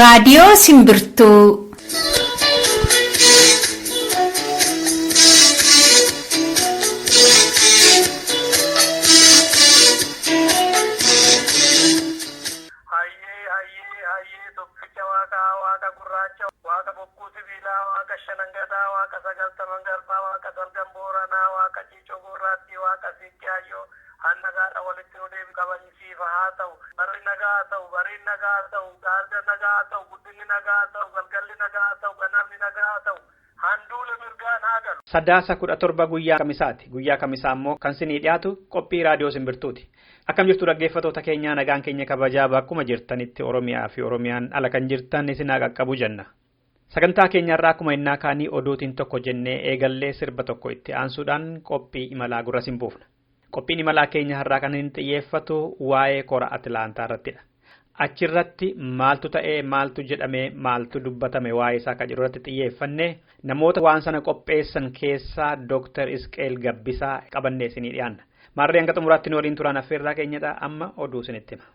Raadiyoo Simbirtuu. Hayyee hayyee hayyee tokkicha waaqaa waaqa gurraacha waaqa bokkuu sibiilaa waaqa shanangadaa waaqa sagaltaman garbaa waaqa salgan booranaa waaqa ciicoo gurraattii waaqa siiqqee hayyoo hannagaadha walitti nu deebi kabajisiifa haa ta'u barri nagaa haa ta'u bariin nagaa haa ta'u gaarga nagaa haa ta'u guddinni nagaa haa ta'u galgalli nagaa haa ta'u ganamni nagaa haa ta'u handuula mirgaan haa galu. Sadaasa 17 guyyaa kamisaati. Guyyaa kamisaa immoo kan sinii dhiyaatu qophii raadiyoo simbirtuuti. Akkam jirtu dhaggeeffattoota keenyaa, nagaan keenya kabajaa bakkuma jirtanitti Oromiyaa fi Oromiyaan ala kan jirtan isin haa qaqqabu jenna. Sagantaa keenyarraa akkuma innaa kaanii oduutiin tokko jennee eegallee sirba tokko itti aansuudhaan qophii imalaa gurra sin buufna. Qophiin imalaa keenya har'aa kan inni xiyyeeffatu waa'ee kora Atilaantaa irrattidha. Achirratti maaltu ta'ee, maaltu jedhamee, maaltu dubbatame waa'ee isaa kan jedhu irratti xiyyeeffannee namoota waan sana qopheessan keessaa Dooktar Isqeel Gabbisaa qabannee isinii dhiyaanna. Maarree hanga xumuraatti nu waliin turan affeerraa keenyadha. Amma oduu isinitti hima.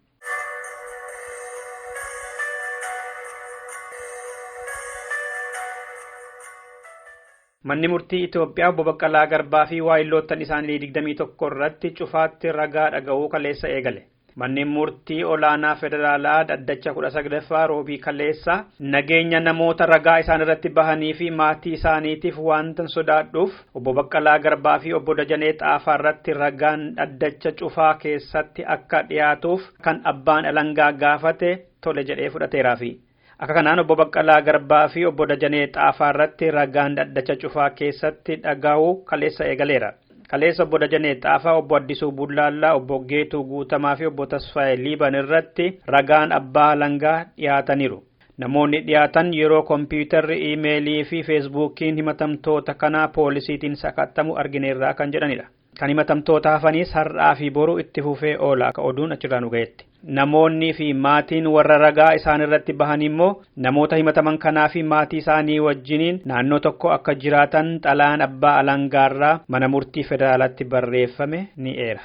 Manni murtii Itoophiyaa obbo Baqqalaa Garbaa fi waayilloottan isaanii 21 irratti cufaatti ragaa dhaga'uu kaleessa eegale. Manneen murtii olaanaa federaalaa dhaddacha 19ffaa roobii kaleessa nageenya namoota ragaa isaan irratti bahanii fi maatii isaaniitiif waanta sodaadhuuf obbo Baqqalaa Garbaa fi obbo Dajanee Xaafaa irratti ragaan dhaddacha cufaa keessatti akka dhiyaatuuf kan abbaan alangaa gaafate tole jedhee fudhateeraafi. Akka kanaan obbo Baqqalaa Garbaa fi obbo Dajanee Xaafaa irratti ragaan dhaddacha cufaa keessatti dhaga'uu kaleessa eegaleera. Kaleessa obbo Dajanee Xaafaa, obbo Addisuu Bullaallaa, obbo Geetuu Guutamaa fi obbo Tasfaayee Liiban irratti ragaan abbaa alangaa dhiyaataniiru. Namoonni dhiyaatan yeroo kompiitarri, iimeelii fi feesbuukiin himatamtoota kanaa poolisiitiin sakattamu argineerraa kan jedhanidha. Kan himatamtoota hafanis har'aa fi boru itti fufee oola akka oduun achirraa nu ga'etti. Namoonni fi maatiin warra ragaa isaan irratti bahan immoo namoota himataman kanaa fi maatii isaanii wajjiniin naannoo tokko akka jiraatan xalayaan abbaa alangaarraa mana murtii federaalaatti barreeffame ni eera.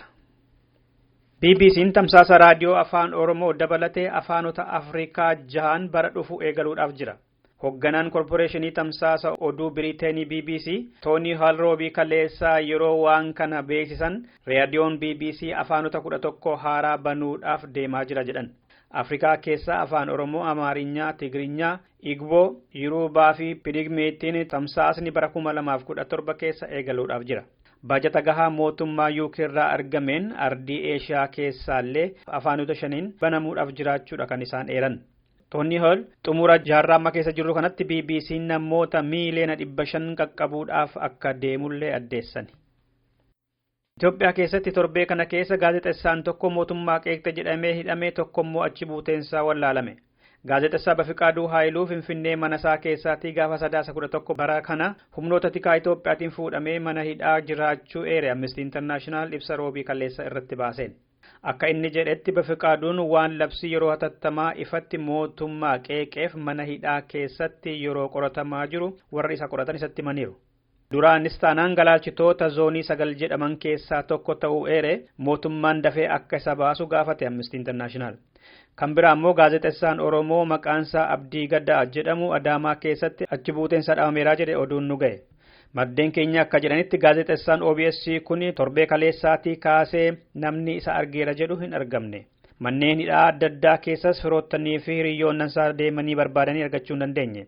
BBC'n tamsaasa raadiyoo afaan Oromoo dabalatee afaanota Afrikaa jahan bara dhufu eegaluudhaaf jira. Hoogganaan korporeeshinii tamsaasa oduu Biriiteenii BBC Toonii Haal roobii kaleessaa yeroo waan kana beeksisan raadiyoon BBC afaanota 11 haaraa banuudhaaf deemaa jira jedhan. Afrikaa keessaa afaan Oromoo, Amaarinyaa, Tigrinyaa, Igboo, Yuruubaa fi Pidgmeetiin tamsaasni bara 2017 keessa eegaluudhaaf jira. Baajata gahaa mootummaa UK irraa argameen ardii Eeshiyaa keessaallee afaanota 5 banamuudhaaf jiraachuudha kan isaan eeran. Toonii Haal xumura jaarraa amma keessa jirru kanatti BBC'n namoota miiliyoona 500 qaqqabuudhaaf akka deemullee addeessan. Itoophiyaa keessatti torbee kana keessa gaazexeessaan tokko mootummaa qeeqxe jedhamee hidhamee tokko immoo achi buuteensaa wallaalame. Gaazexeessaa Bafiqaaduu Haayiluu Finfinnee mana isaa keessaatii gaafa sadaasa 11 bara kana humnoota tikaa Itoophiyaatiin fuudhamee mana hidhaa jiraachuu eere Amnesty International ibsa roobii kaleessa irratti baaseen. Akka inni jedhetti Bafiqaaduun waan labsii yeroo hatattamaa ifatti mootummaa qeeqeef mana hidhaa keessatti yeroo qoratamaa jiru warri isa qoratan isatti himaniiru. Duraanis taanaan galaalchitoota zoonii 9 jedhaman keessaa tokko ta'uu eere mootummaan dafee akka isa baasu gaafate Amnesty International. Kan biraa immoo gaazexeessaan Oromoo maqaansaa Abdii Gaddaa jedhamu Adaamaa keessatti achi buuteensaa dhabameeraa jedhe oduun nu ga'e. Maddeen keenya akka jedhanitti gaazexeessaan OBS kun torbee kaleessaatii kaasee namni isa argeera jedhu hin argamne. Manneen hidhaa adda addaa keessas firoottanii fi hiriyoonnan isaa deemanii barbaadanii argachuu hin dandeenye.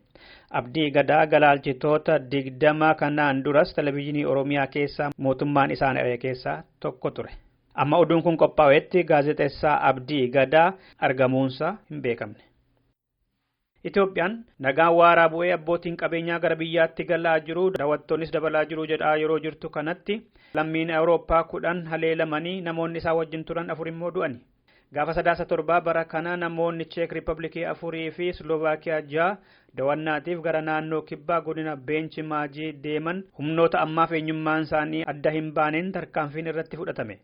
Abdii Gadaa galaalchitoota 20 kanaan duras televezyiinii Oromiyaa keessaa mootummaan isaan ari'e keessaa tokko ture. Amma oduun kun qophaa'etti gaazexeessaa Abdii Gadaa argamuunsaa hin beekamne. Itoophiyaan nagaan waaraa bu'ee abbootiin qabeenyaa gara biyyaatti galaa jiru, daawwattoonnis dabalaa jiru jedhaa yeroo jirtu kanatti lammiin Awurooppaa 10 haleelamanii namoonni isaa wajjin turan 4 immoo du'ani. Gaafa sadaasa 7 bara kana namoonni Cheek Riippaabilikii 4 fi Slovaakiyaa 6 daawwannaatiif gara naannoo kibbaa godina Beenchi Maajii deeman humnoota ammaaf eenyummaan isaanii adda hin baaneen tarkaanfiin irratti fudhatame.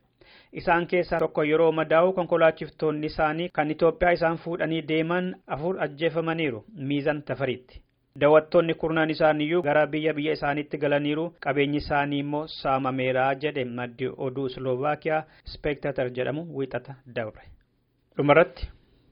Isaan keessaa tokko yeroo madaa'u konkolaachiftoonni isaanii kan Itoophiyaa isaan fuudhanii deeman 4 ajjeefamaniiru Miizan Tafariitti. Daawwattoonni kurnaan isaaniiyyuu gara biyya isaaniitti galaniiru, qabeenyi isaanii immoo saamameera jedhe maddi oduu Slovaakiyaa Spectator jedhamu wiixata dabre. Dhumarratti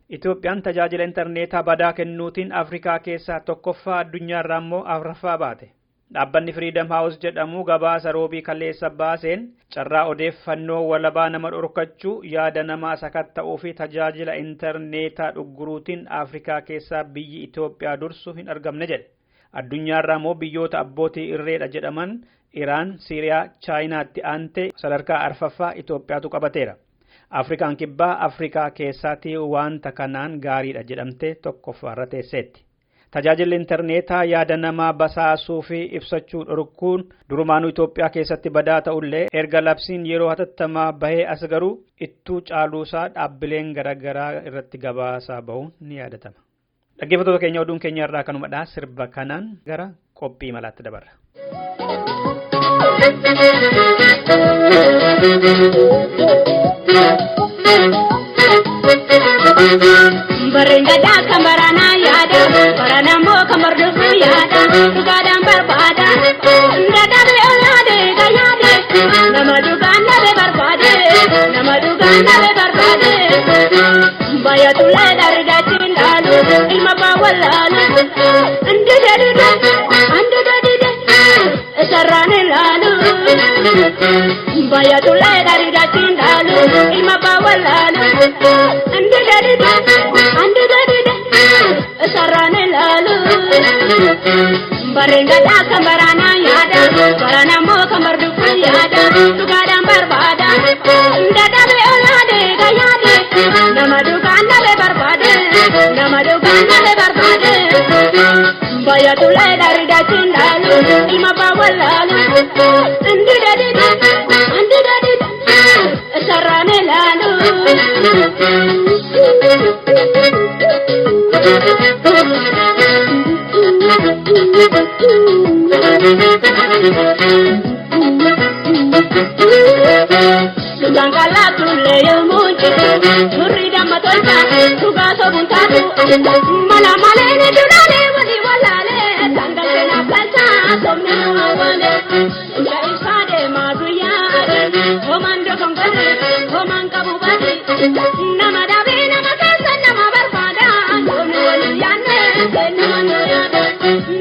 Itoophiyaan tajaajila intarneetaa badaa kennuutiin Afrikaa keessaa tokkoffaa, addunyaarraa immoo afraffaa baate. Dhaabbanni Freedom House jedhamu gabaasa roobii kaleessa baaseen carraa odeeffannoo walabaa nama dhorkachuu, yaada namaa sakatta'uu fi tajaajila intarneetaa dhugguruutiin Afrikaa keessaa biyyi Itoophiyaa dursu hin argamne jedhe. Addunyaarraa immoo biyyoota abbootii irreedha jedhaman Iraan, Siiriyaa, Chaayinaatti aantee sadarkaa arfaffaa Itoophiyaatu qabateera. Afrikaan kibbaa Afrikaa keessaatii wanta kanaan gaariidha jedhamtee tokkoffaarra teesseetti. Tajaajilli intarneetaa yaada namaa basaasuu fi ibsachuu dhorkuun durumaanuu Itoophiyaa keessatti badaa ta'ullee, erga labsiin yeroo hatattamaa bahee as garuu ittuu caaluusaa dhaabbileen garaagaraa irratti gabaasaa bahuun ni yaadatama. Dhaggeeffattoota keenya, oduun keenya irraa kanumadha. Sirba kanaan gara qophii malaatti dabarra. Barringadaa kan baranaa yaada, barana immoo kan bardufu yaada, dhugaadhaan barbaada. Dadhabee olaade yaade, nama dhugaan dhabe barbaade, nama dhugaan dhabe barbaade. Baay'atulee dargachiin dhaalu, ilma abbaa wallaalu. Ndide dide, andide dide, sarraan ilaalu. Baay'atulee dargachiin dhaalu, ilma abbaa wallaalu. Ndide dide, andide dide, sarraan ilaalu. Barringadaa kan baranaa yaada, barana immoo kan bardufu yaada, dhugaadhaan barbaada. Dadhabee olaade yaade, nama dhugaan dhabe barbaade, nama dhugaan dhabe barbaade. Baay'atulee dargachiin dhaalu, ilma abbaa wallaalu. Ndide dide, andide dide, sarraan ilaalu. Dhugaan qal'aatullee yommuu jiru, turri damma tolcha, dhugaa sobuun taatu. Mala malee ni duraalee walii wallaalee, sangaltee naaf galcha, sobni nu awwaale. Ija ibsaa deemaa guyyaa adii, homaan dokongore, homaan qabu badi. Nama dhabee nama keessa nama barbaada, yoonu walii yaanne seenuma nu yaada.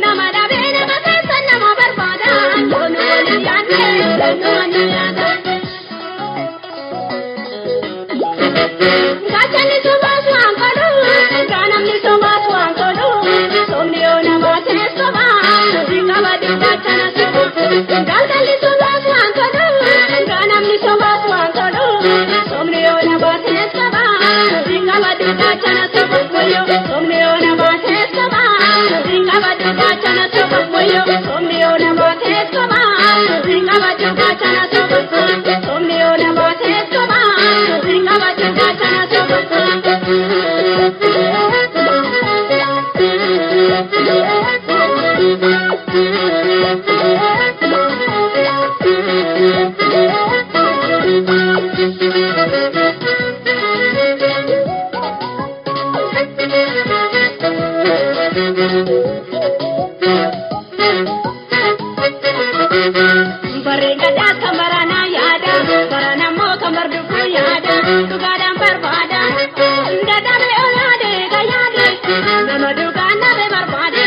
Nama dhabee nama keessa nama barbaada, yoonu walii yaanne seenuma nu yaada. Gaachanni sobaas waan godhu, gaanamni sobaas waan godhu, somni yoo nama teessuma, si qabatu gaachana soba. Galgalli sobaas waan godhu, gaanamni sobaas waan godhu, somni yoo nama teessuma, si qabatu gaachana soba. Somni yoo nama teessuma, si qabatu gaachana soba. Somni yoo nama teessuma, si qabatu gaachana soba. Somni yoo nama teessuma, si qabatu gaachana soba. Barreegadaa kan baranaa yaada, barana immoo kan bardufu yaada, dhugaadhaan barbaada. Dadhabee olaade yaade, nama dhugaan dhabe barbaade,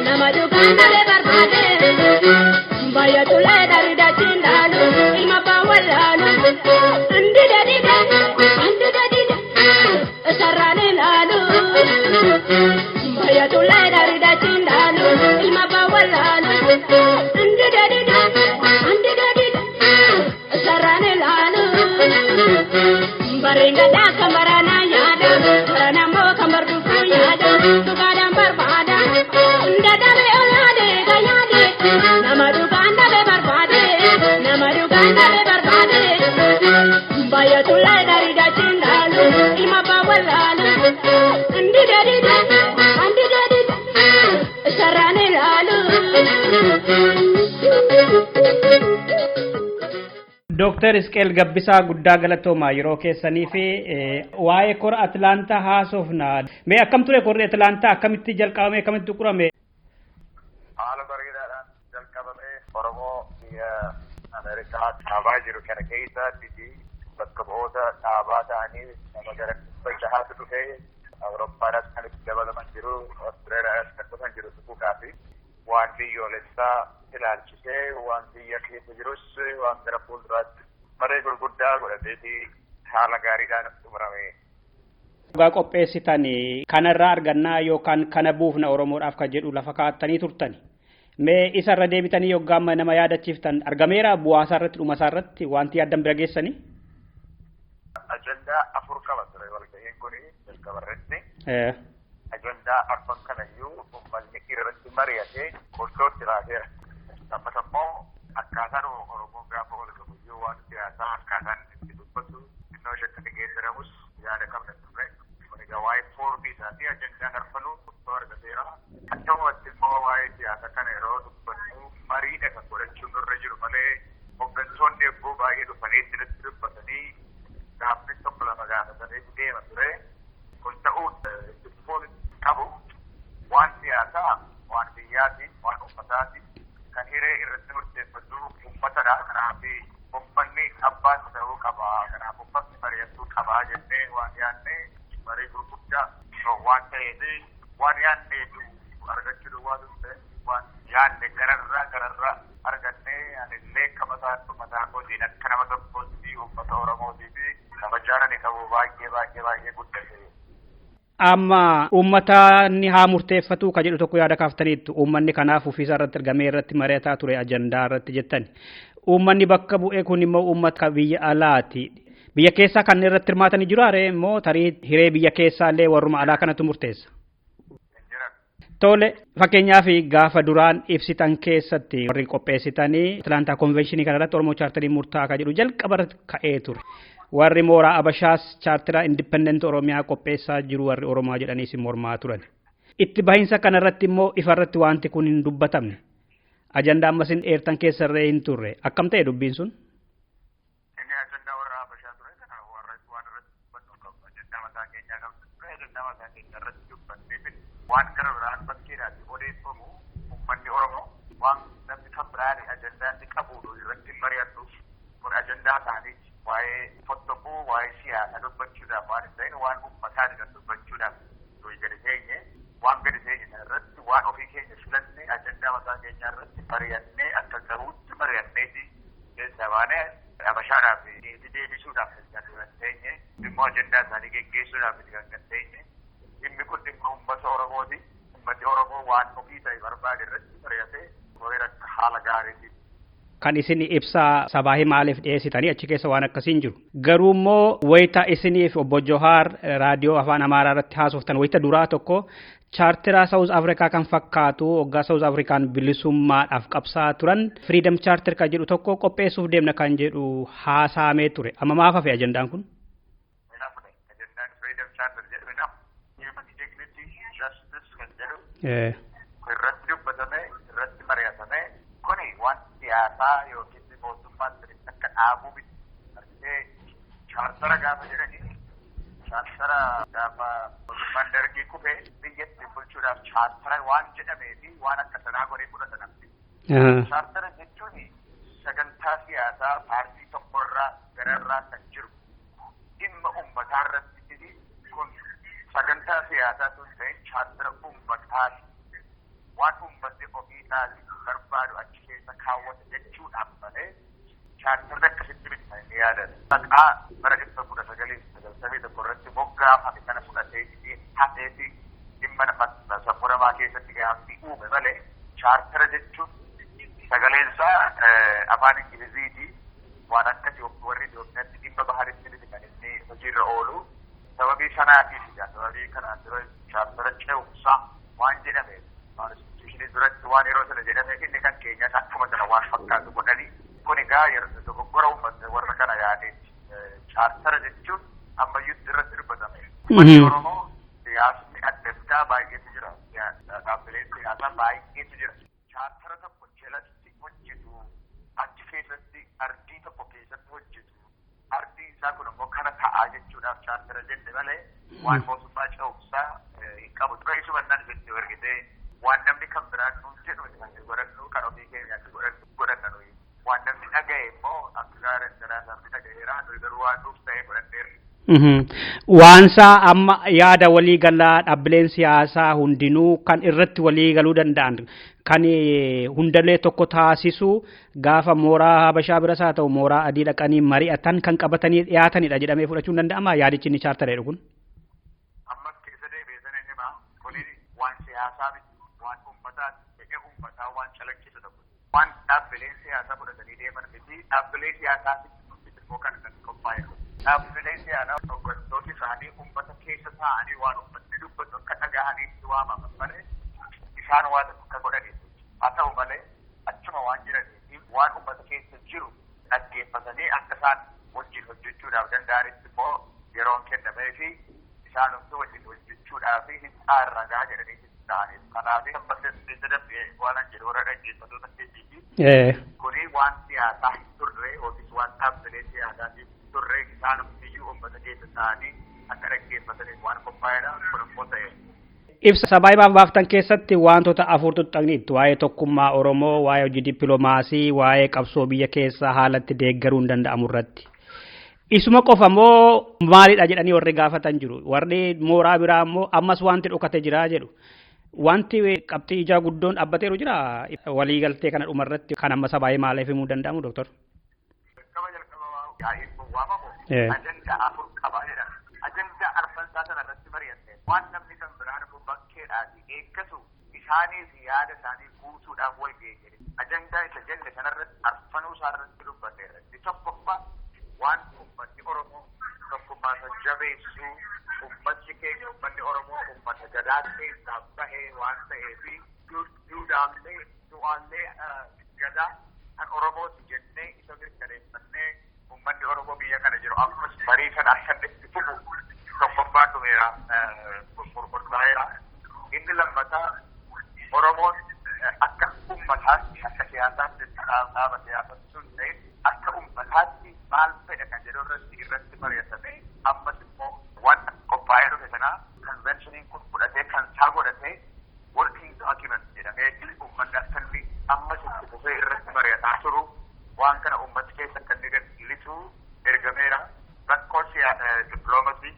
nama dhugaan dhabe barbaade. Baay'atulee dargachiin dhaalu, ilma abbaa wallaalu. Ndide dide, andide dide, sarraan ilaalu. Baay'atulee dargachiin dhaalu, ilma abbaa wallaalu. Ndide dide, andide dide, sarraan ilaalu. Barringadaa kan baranaa yaada, barana immoo kan bardufu yaada, dhugaadhaan barbaada. Dadhabee olaade yaade, nama dhugaan dhabe barbaade, nama dhugaan dhabe barbaade. Baay'atulee dargachiin dhaalu, ilma abbaa wallaalu. Ndide dide, andide dide, sarraan ilaalu. Dooktar Isqeel Gabbisaa, guddaa galatoomaa yeroo keessanii fi waa'ee kora Atlaantaa haasofna. Mee akkam ture korri Atlaantaa? Akkamitti jalqabame, akkamitti qurame? Haala bareedaadhaan jalqabame. Oromoo biyya Ameerikaa dhaabaa jiru kana keessatti bakka bu'oota dhaabaa ta'anii nama gara 600tu dhufee Awurooppaadhaas kan itti dabalaman jiru, Austraaliyaadhaas kan dhufan jiru tuquudhaafi waan biyyoolessaa ilaalchisee waan biyya keessa jirus waan gara fuulduraatti maree gurguddaa godhateeti haala gaariidhaan xumurame. Dhugaa qopheessitan kanarraa argannaa yookaan kana buufna Oromoodhaaf kan jedhu lafa kaa'attanii turtani. Mee isarra deebitanii yoggaa amma nama yaadachiiftan argameera bu'aasaa irratti dhumasaa irratti wanti yaaddan bira geessanii? Ajandaa 4 qaba ture walga'iin kun jalqaba irratti. Ajandaa arfan kanayyuu uummanni irratti mari'atee qoltootti raaseera. Ammas immoo akkaataan Oromoon gaafa wal gahuyyuu waan siyaasaa akkaataan itti dubbatu xinnoo shakkii geessiramus yaada qabna turre. Kun egaa waa'ee foormii isaatii ajandaan arfanuu murtoo argateera. Akkasumatti immoo waa'ee siyaasa kana yeroo dubbannu mariidha kan godhachuun nurra jiru malee hooggantoonni eebboo baay'ee dhufanii itti nutti dubbatanii gaaffii tokko lama gaafatanii deema ture. Kun ta'uu itti fufuun qabu waan siyaasaa, waan biyyaati, waan uummataati kan hiree irratti murteeffatu uummatadha. Kanaaf uummanni abbaa ta'uu qaba. Kanaaf uummatni mari'achuu qaba jennee waan yaadne marii gurguddaa waan ta'eef waan yaadneetu argachuu duwwaa turte waan yaadne gararraa argannee anillee akka mataa kootiin akka nama tokkootti uummata Oromootii fi kabajaan ani qabu baay'ee baay'ee baay'ee guddate. Amma uummatanni haa murteeffatu ka jedhu tokko yaada kaaftaniittu uummanni kanaaf ofiisaa irratti argamee irratti mari'ataa ture ajandaa irratti jettani. Uummanni bakka bu'e kun immoo uummata biyya alaati. Biyya keessaa kan irratti hirmaatanii jiru haree immoo tarii hiree biyya keessaa illee warruma alaa kanatu murteessa. Tole fakkeenyaaf gaafa duraan ibsitan keessatti warri qopheessitanii Atlaantaa Konvenshinii kanarratti Oromoo chaartarii murtaa'aa kan jedhu jalqaba irratti ka'ee ture. Warri mooraa Abashaas chaartara Indipendent Oromiyaa qopheessaa jiru warri Oromaa jedhaniis mormaa turan. Itti bahinsa kanarratti immoo ifarratti wanti kun hin dubbatamne. Ajandaa ammas hin eertan keessarree hin turre. Akkam ta'e dubbiin sun? Inni ajandaa warra Habashaa ture kana warra waan irratti dubbannu qabu. Ajandaa mataa keenyaa qabnu ture ajandaa mataa keenya irratti dubbannee waan gara biraan bakkeedhaatti odeeffamu uummanni Oromoo waan namni kan biraan ajandaa inni qabu irratti mari'annu kun ajandaa isaaniiti. Waa'ee fottokuu waa'ee siyaasaa dubbachuudhaaf waan hin ta'in waan uummataa kan dubbachuudhaaf nuyi gadi teenye waan gadi teenye sana irratti waan ofii keenya filannee ajandaa mataa keenyaa irratti mari'annee akka gahuutti mari'anneeti keessaa baanee Habashaadhaaf deebisuudhaaf kan teenye dhimma ajandaa isaanii geggeessuudhaaf kan teenye dhimmi kun dhimma uummata Oromooti. Uummanni Oromoo waan ofii ta'e barbaade irratti mari'atee akka haala gaariitiin Kan isin ibsaa sabaa himaaleef dhiyeessitanii achi keessa waan akkasiin jiru. Garuu immoo wayita isiniif obbo Johaar raadiyoo afaan Amaaraa irratti haasoftan wayita duraa tokko chaartiraa Saawuz Afrikaa kan fakkaatu waggaa Saawuz Afrikaan bilisummaadhaaf qabsaa turan Freedom Charter kan jedhu tokko qopheessuuf deemna kan jedhu haasaamee ture. Amma maaf hafe ajandaan kun? Ajandaan Freedom Charter jedhu human dignity justice kan jedhu irratti dubbatame irratti mari'atame kuni waan siyaasaa yookiin mootummaan sirriitti akka dhaabuu miti. Argitee chaartara gaafa jedhanii chaartara gaafa mootummaan dargii kufee biyyatti bulchuudhaaf chaartara waan jedhamee fi waan akka sanaa godhee fudhatan namni. Chaartara jechuun sagantaa siyaasaa paartii tokkorraa gararraa kan jiru dhimma uummataa irratti kun sagantaa siyaasaa sun ta'e chaartara uummataati. Waan uummatni ofii isaatii barbaadu achi keessa kaawwata jechuudhaaf malee chaartarri akkasitti miti kan inni yaadame. Maqaa bara 1991 irratti moggaafame kana fudhatee hafeeti dhimma sammuu namaa keessatti gaaffii uume malee chaartara jechuun sagaleensaa afaan Ingiliziiti waan akka warri Itoophiyaatti dhimma baharitti miti kan inni hojiirra oolu. Sababii sanaatiif sababii kanaan dura chaartara ce'umsaa waan jedhameef konstituushinii duratti waan yeroo sana jedhame inni kan keenyas akkuma sana waan fakkaatu godhanii kun egaa dogoggora uummata warra kana yaadeeti. Chaartara jechuun ammayyuu irratti dubbatame. Uummanni Oromoo siyaasni adda addaa baay'eetu jira. Dhaabbileen siyaasaa baay'eetu jira. Chaartara tokko jalatti hojjetu achi keessatti ardii tokko keessatti hojjetu. Ardii isaa kun immoo kana ta'aa jechuudhaaf chaartara jenne malee waan mootummaa ce'umsaa hin qabu. Dura isuma nan jette argitee waan namni kan biraan nuun jedhu kan godhannu kan ofii keenyaatti godhanna nuyi. Waan namni dhaga'e immoo akka gaariin garaa namni dhaga'eera nuyi garuu waan nuuf ta'e godhanneerra. Waansaa amma yaada waliigalaa dhaabbileen siyaasaa hundinuu kan irratti waliigaluu danda'an kan hundalee tokko taasisu gaafa mooraa Habashaa biras haa ta'u mooraa adii dhaqanii mari'atan kan qabatanii dhiyaatanidha jedhamee fudhachuun danda'ama yaadichi inni chaartareedha kun. Ammas keessa deebi'ee sana inni maa kuni waan siyaasaa miti waan uummataati fedhii uummataa waan calaqqisu tokko waan dhaabbileen siyaasaa fudhatanii deeman miti dhaabbilee siyaasaa immoo kan qophaa'e. Dhaabbileen siyaasaa hooggantooti isaanii uummata keessa taa'anii waan uummatni dubbatu akka dhagahaniitti waamaman malee isaan waan tokko akka godhaniif. Haa ta'u malee achuma waan jiraniif waan uummata keessa jiru dhaggeeffatanii akka isaan wajjin hojjechuudhaaf danda'anitti immoo yeroon kennamee fi isaan hunduu wajjin hojjechuudhaaf hin xaarragaa jedhanii ta'aniif. Kanaaf amma keessa darbee waan an jedhu warra dhaggeeffattoota keessiiti. Kuni waan siyaasaa hin turre yookiis waan dhaabbilee siyaasaatiif turre isaan hundiyyuu uummata keessa ta'anii akka dhaggeeffataniif waan qophaa'edha. Kun immoo ta'e. Ibsa sabaayibaaf baaftan keessatti wantoota afur tuxxaniitu waa'ee tokkummaa Oromoo, waa'ee hojii dippiloomaasii, waa'ee qabsoo biyya keessaa haalatti deeggaruun danda'amu irratti. Isuma qofa moo maalidha jedhanii warri gaafatan jiru. Warri mooraa biraa immoo ammas wanti dhokate jira jedhu. Wanti qabxii ijaa guddoon dhaabbateeru jira waliigaltee kana dhumarratti kan amma sabaayii maaliif himuu danda'amu doktor? Jalqaba jalqaba yaa'iin kun waamamu ajandaa afur qaba jedhama. Ajandaa arfansaa sana irratti mari'anne waan namni kan biraan immoo bakkeedhaati eeggatu isaaniif yaada isaanii guutuudhaaf wal ga'e jedhe. Ajandaa isa jenne sanarratti arfanuu isaarratti dubbateera. Inni tokkoffaa waan uummanni Oromoo tokkummaa isa jabeessuu uummatni keenya uummanni Oromoo uummata gadaa keessaa bahee waan ta'eef duudhaallee du'aallee gadaa kan Oromooti jennee isa mirkaneeffannee uummanni Oromoo biyya kana jiru ammas marii sana akka inni itti fufu tokkoffaa dhumeera murtaa'eera. Inni lammataa Oromoon akka uummataatti akka siyaasaatti dhaaba siyaasaatti sun ta'e akka uummataatti maal fedha kan jedhu irratti mari'atamee ammas immoo waan qophaa'ee dhufe sana konvenshiniin kun fudhatee kan isaa godhatee working document jedhamee uummanni akka inni ammas itti fufee irratti mari'ataa turu waan kana uummati keessa akka inni gadi ergameera. Rakkoo dippiloomasii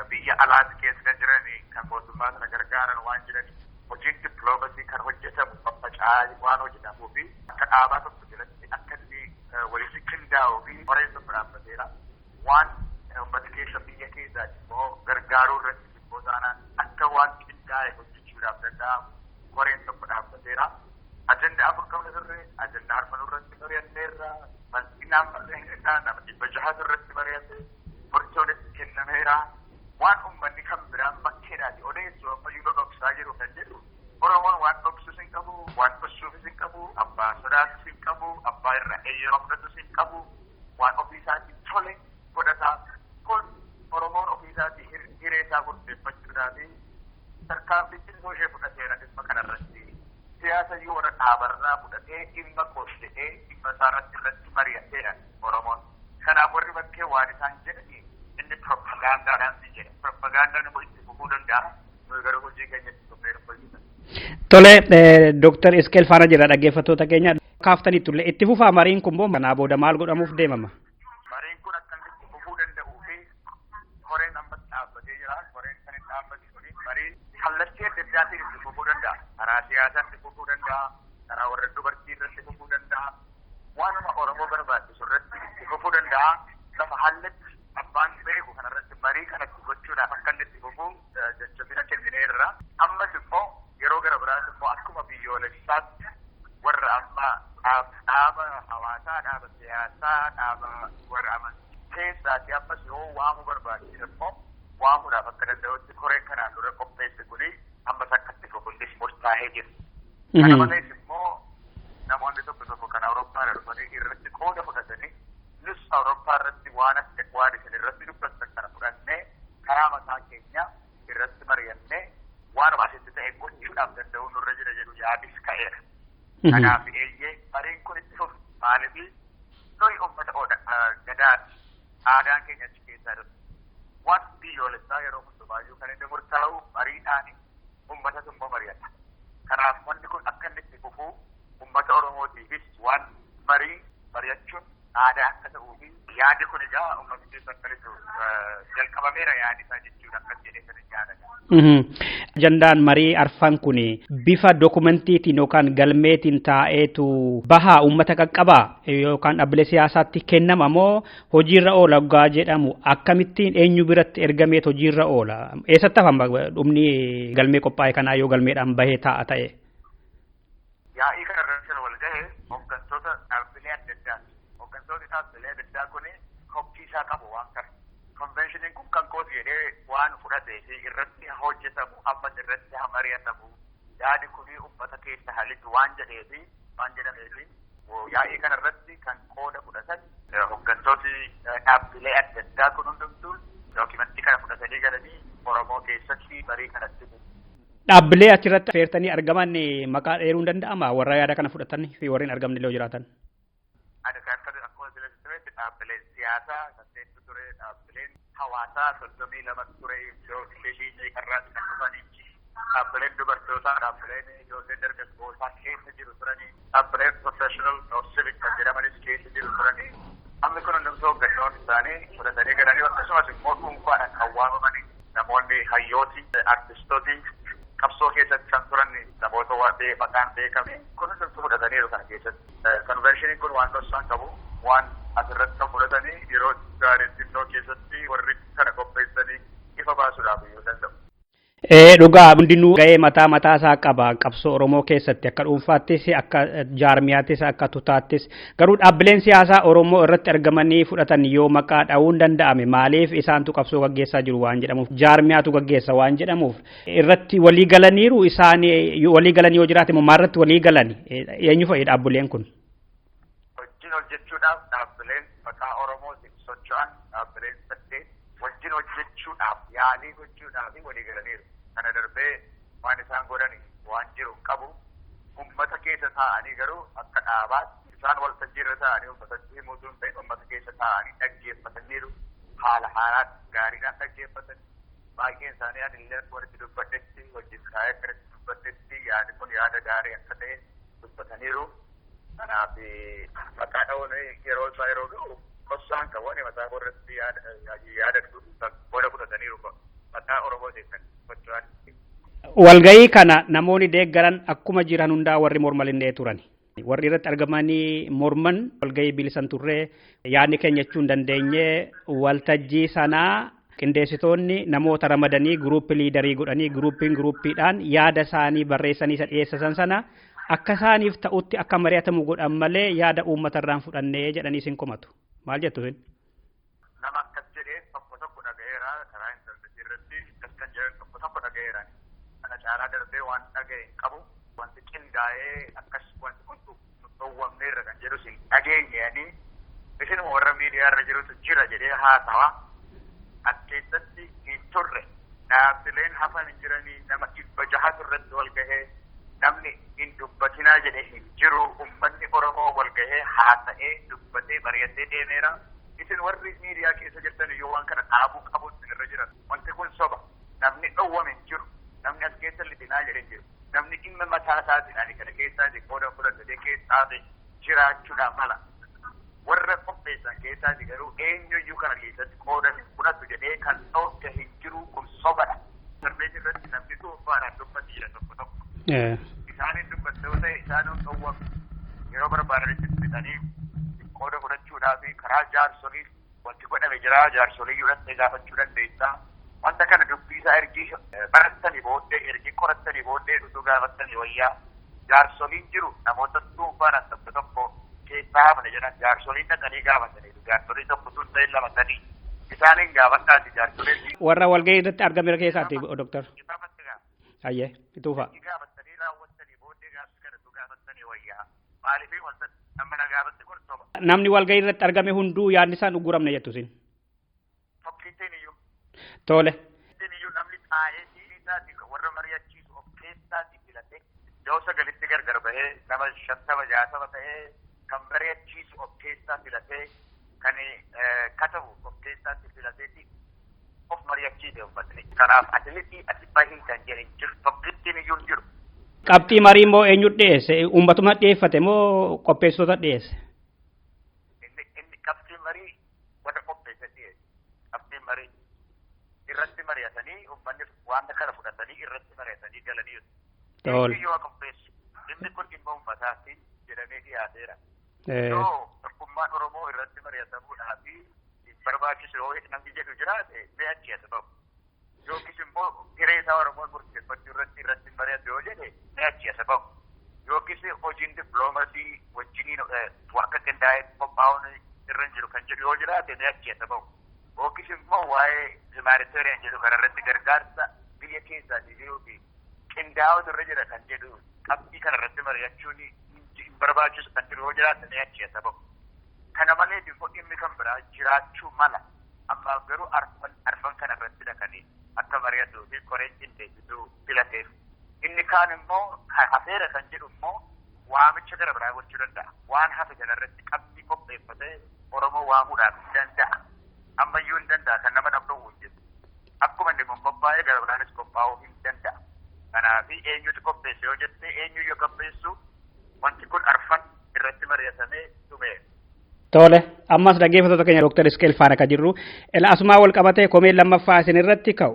biyya alaatti keessa kan jiran kan mootummaa sana gargaaran waan jiran hojiin dippiloomasii kan hojjetamu faffaca'aa waan hojjetamuu fi akka dhaabaa tokko jalatti akka inni walitti qindaa'uu fi horeen tokko dhaabbateera. Waan uummata keessa biyya keessaa immoo gargaaruu irratti immoo taanaan akka waan qindaa'e hojjechuudhaaf danda'amu horeen tokko dhaabbateera. Ajandaa afur qabna turre, ajandaa arfan irratti mari'anneerra, bal'inaan mari'anneerra, nama 600 irratti mari'ate, murtoon itti kennameera. Waan uummanni kan biraan bakkeedhaati odeessu ammayyuu dhoksaa jiru kan jedhu Oromoon waan dhoksus hin qabu, waan dhoksuufis hin qabu, abbaa sodaatus hin qabu, abbaa irraa eeyyama fudhatus hin qabu, waan ofiisaatii tole godhataa. Kun Oromoon ofiisaatii hiree isaa murteeffachuudhaaf tarkaanfii xinnoo ishee fudhateera dhimma kanarratti. Siyaasa iyyuu warra dhaabarraa fudhatee dhimma koos jedhee dhimma isaarratti irratti mari'ateera Oromoon. Kanaaf warri bakkee waan isaan jedhani inni propagaandaadhaan si jedha. Propagaandaan immoo itti fufuu danda'a. Nuyi garuu hojii keenya itti fufnee hojjetan. Tole, Dooktar Isqeel faana jira dhaggeeffattoota keenya. Kaaftanii turre itti fufaa mariin kun boo kanaa booda maal godhamuuf deemama? Mariin kun akka inni itti fufuu danda'uu fi koreen amma dhaabbatee jira. Koreen kan hin dhaabbate kuni mariin kallattii adda addaatiin itti fufuu danda'a. Karaa siyaasaa itti fufuu danda'a. Karaa warra dubartii irratti fufuu danda'a. Waanuma Oromoo barbaachisu irratti itti fufuu danda'a. Lafa hallatti abbaan beeku kanarratti marii kanatti gochuudhaaf akka inni itti fufu jajjabina kennineerra. Ammas immoo yeroo gara biraas immoo akkuma biyyoolessaatti warra amma dhaaba hawaasaa, dhaaba siyaasaa, dhaaba warra amantii keessaati ammas yoo waamuu barbaachise immoo waamuudhaaf akka danda'utti koreen kanaan dura qopheesse kuni ammas akka itti fufu murtaa'ee jira. Kana malees immoo namoonni tokko tokko kan Awurooppaa dhufanii irratti qooda fudhatanii nus Awurooppaa irratti waan akka waan isin irratti dubbattan kana fudhannee karaa mataa keenya irratti mari'annee waan asitti ta'e gochuudhaaf danda'u nurra jira jedhu yaadis ka'eera. Kanaaf eeyyee mariin kun itti fufu maaliif nuyi uummata gadaati aadaan keenya achi keessaa dhufu. Waan biyyoolessaa yeroo hundumaayyuu kan inni murtaa'u mariidhaani uummatatu immoo mari'ata. Kanaaf wanni kun akka inni itti fufu uummata Oromootiifis waan marii mari'achuun aadaa akka ta'uu fi yaadi kun egaa uummata keessa akka jiru jalqabameera yaadi isaa jechuudha akkas jedhee kan yaadata. Ajandaan marii arfan kun bifa dookumentiitiin yookaan galmeetiin taa'eetu bahaa uummata qaqqabaa yookaan dhaabbilee siyaasaatti kennama moo hojiirra oola waggaa jedhamu akkamittiin eenyu biratti ergameet hojiirra oola? Eessatti hafama dhumni galmee qophaa'e kanaa yoo galmeedhaan bahee taa'a ta'e? Yaa'ii kana irratti wal gahe hooggantoota dhaabbilee adda addaati. Hooggantoonni dhaabbilee adda addaa kun koppii isaa qabu waan kana. Konveenshiniin kun kan kooti jedhee waan fudhatee fi irratti hojjetamu ammas irratti mari'atamu yaadi kun uummata keessa halitu waan jedhee fi waan jedhamee fi yaa'ii kana irratti kan qooda fudhatan hooggantooti dhaabbilee adda addaa kun hundumtuu dookimentii kana fudhatanii galanii Oromoo keessatti marii kanatti. Dhaabbilee achirratti feertanii argaman maqaa dheeruun danda'ama warra yaada kana fudhatan fi warreen argamne illee jiraatan. Akkuma sila dhaabbileen siyaasaa saddeettu ture, dhaabbileen hawaasaa 32 ture, ijoollee meeqarraas kan dhufanii, dhaabbileen dubartootaa, dhaabbileen ijoollee dargaggootaa keessa jiru turanii, dhaabbileen professional or civic kan jedhamanis keessa jiru turanii. Amma kun hundumtuu hooggantoonni isaanii fudhatanii galanii akkasumas immoo dhuunfaadhaan kan waamamanii namoonni hayyooti, artistooti, qabsoo keessatti kan turan namoota maqaan beekame kun hundumtuu fudhataniiru kana keessatti. Konveenshiniin kun waan dhoksaan qabu waan asirratti kan fudhatanii yeroo gaarii xinnoo keessatti warri kana qopheessanii ifa baasuudhaaf iyyuu danda'u. Dhugaa hundinuu ga'ee mataa mataa isaa qaba qabsoo Oromoo keessatti akka dhuunfaattis akka jaarmiyaattis akka tutaattis garuu dhaabbileen siyaasaa Oromoo irratti argamanii fudhatan yoo maqaa dha'uun danda'ame maaliif isaantu qabsoo gaggeessaa jiru waan jedhamuuf jaarmiyaatu gaggeessa waan jedhamuuf irratti walii galaniiru isaan walii galan yoo jiraate immoo maalirratti walii galan eenyu fa'i dhaabbileen kun? Wajjin hojjechuudhaaf dhaabbileen maqaa Oromootiin socho'an dhaabbileen saddeet wajjin hojjechuudhaaf yaalii gochuudhaaf walii galaniiru. Kana darbee waan isaan godhan waan jiru qabu uummata keessa taa'anii garuu akka dhaabaatti isaan waltajjii irra taa'anii uummatatti himuu osoo hin ta'in uummata keessa taa'anii dhaggeeffataniiru. Haala haaraan gaariidhaan dhaggeeffatan. Baay'een isaanii ani illee walitti dubbadhetti wajjin taa'ee akkanatti dubbadhetti yaadi kun yaada gaarii akka ta'e dubbataniiru. Kanaaf maqaa dha'uun yeroo isaa yeroo ga'u qossaan qabu ani mataa irratti yaadadhu qooda fudhataniiru maqaa Oromootiin kan socho'an. Walga'ii kana namoonni deeggaran akkuma jiran hundaa warri morman turan. Warri irratti argamanii morman walga'ii bilisan turree yaadni keenya jechuu hin dandeenye waltajjii sanaa qindeessitoonni namoota ramadanii guruuppii liidarii godhanii guruuppiin guruuppiidhaan yaada isaanii barreessanii isa dhiyeessan sana akka isaaniif ta'utti akka mari'atamu godhan malee yaada uummatarraan fudhannee jedhanii isin komatu. Maal jettu isin? Nama akkas jedhee tokko tokko dhaga'eera karaa intarneetii irratti akkas kan jedhan tokko tokko dhaga'eera. Kana caalaa darbee waan dhaga'e hin qabu. Wanti qindaa'ee akkas wanti kun dhowwamneerra kan jedhus hin dhageenye isinuma warra miidiyaa irra jirutu jira jedhee haasawaa. As keessatti hin turre dhaabbileen hafan hin jiranii nama 600 irratti wal gahee namni hin dubbatinaa jedhee hin jiru uummanni Oromoo wal gahee haasa'ee dubbatee mari'atee deemeera. Isin warri miidiyaa keessa jirtan iyyuu waan kana dhaabuu qabu irra jiran. Wanti kun soba. Namni dhowwame hin jiru. Namni as keessa lixinaa jedhee hin jiru. Namni dhimma mataa isaatiin ani kana keessaa qooda fudhatee keessaa jiraachuudhaan mala. Warra qopheessan keessaati garuu eenyuyyuu kana keessatti qooda hin fudhatu jedhee kan dhoorke hin jiru kun sobadha. Darbee irratti namni dhuunfaadhaan dubbatu jira tokko tokko. Isaanin dubbattoota ta'e isaanin dhowwamu yeroo barbaadanitti bitanii qooda fudhachuudhaaf karaa jaarsolii wanti godhame jira jaarsolii fudhattee gaafachuu dandeessa. Wanta kana dubbisaa ergi barattanii booddee ergi qorattanii booddee utuu gaafattanii wayyaa jaarsoliin jiru namoota dhuunfaadhaan tokko tokko keessaa hafne jedhan jaarsoliin dhaqanii gaafataniiru. Jaarsolii tokko tun ta'e lama sadii isaaniin gaafadhaati jaarsoliin. Warra walgahii irratti argame keessaati doktor. Ayyee ituufa. Gaafatanii raawwattanii booddee gaaffii kana gaafattanii wayyaa maaliif wanta nama na gaafatte kun soba. Namni walgahii irratti argame hunduu yaadni isaan uguramne jettu isin. Tokkittiin iyyuu. Tole. Tokkittiin iyyuu namni taa'ee isaati warra mari'achiisu of keessaati filatee iddoo sagalitti gargar bahee nama 50 60 ta'ee kan mari'achiisu of keessaa filatee kan katabu of keessaatti filateeti of mari'achiise uummatni. Kanaaf atleetii ati bahii kan jedhe jiru tokkittiin iyyuu hin jiru. Qabxii marii immoo eenyu dhiyeesse? Uummatuma dhiyeeffate moo qopheessitoota dhiyeesse? Inni Irratti mari'atanii uummanni waan kana fudhatanii irratti mari'atanii galanii. Tole. Yoo qopheessu dhimmi kun dhimma uummataati jedhamee dhiyaateera. Yoo tokkummaan Oromoo irratti mari'atamuudhaaf barbaachisu yoo namni jedhu jiraate mee achi as ba'u. Yookiis immoo hiree isaa Oromoon murteeffachuu irratti mari'atu yoo jedhe mee achi as ba'u. Yookiis hojiin dippiloomasii wajjiniin akka qindaa'ee qophaa'uun irra hin jiru kan jedhu yoo jiraate mee achi as ba'u. Yookiis immoo waa'ee humanitarian jedhu kanarratti gargaarsa biyya keessaa jiruu fi qindaa'otu irra jira kan jedhu qabxii kanarratti mari'achuun hin barbaachisu kan jiru yoo jiraate mee achi as ba'u. Kana malee immoo dhimmi kan biraa jiraachuu mala. Ammaaf garuu arfan kanarratti dhaqanii akka mari'atuu fi koreen qindeessituu filateef. Inni kaan immoo hafeera kan jedhu immoo waamicha gara biraa gochuu danda'a. Waan hafe kanarratti qabxii qopheeffatee Oromoo waamuudhaaf danda'a. Ammayyuu hin danda'a kan nama dhabduu hin jiru. Akkuma inni kun qophaa'ee gara biraanis qophaa'uu hin danda'a. Kanaaf eenyutu qopheesse yoo jette eenyu yoo qopheessu wanti kun arfan irratti mari'atamee dhumeera. Tole, ammas dhaggeeffattoota keenya Dr. Isqeel faana kan jirru. Asumaa wal qabatee komeen lammaffaa isin irratti ka'u.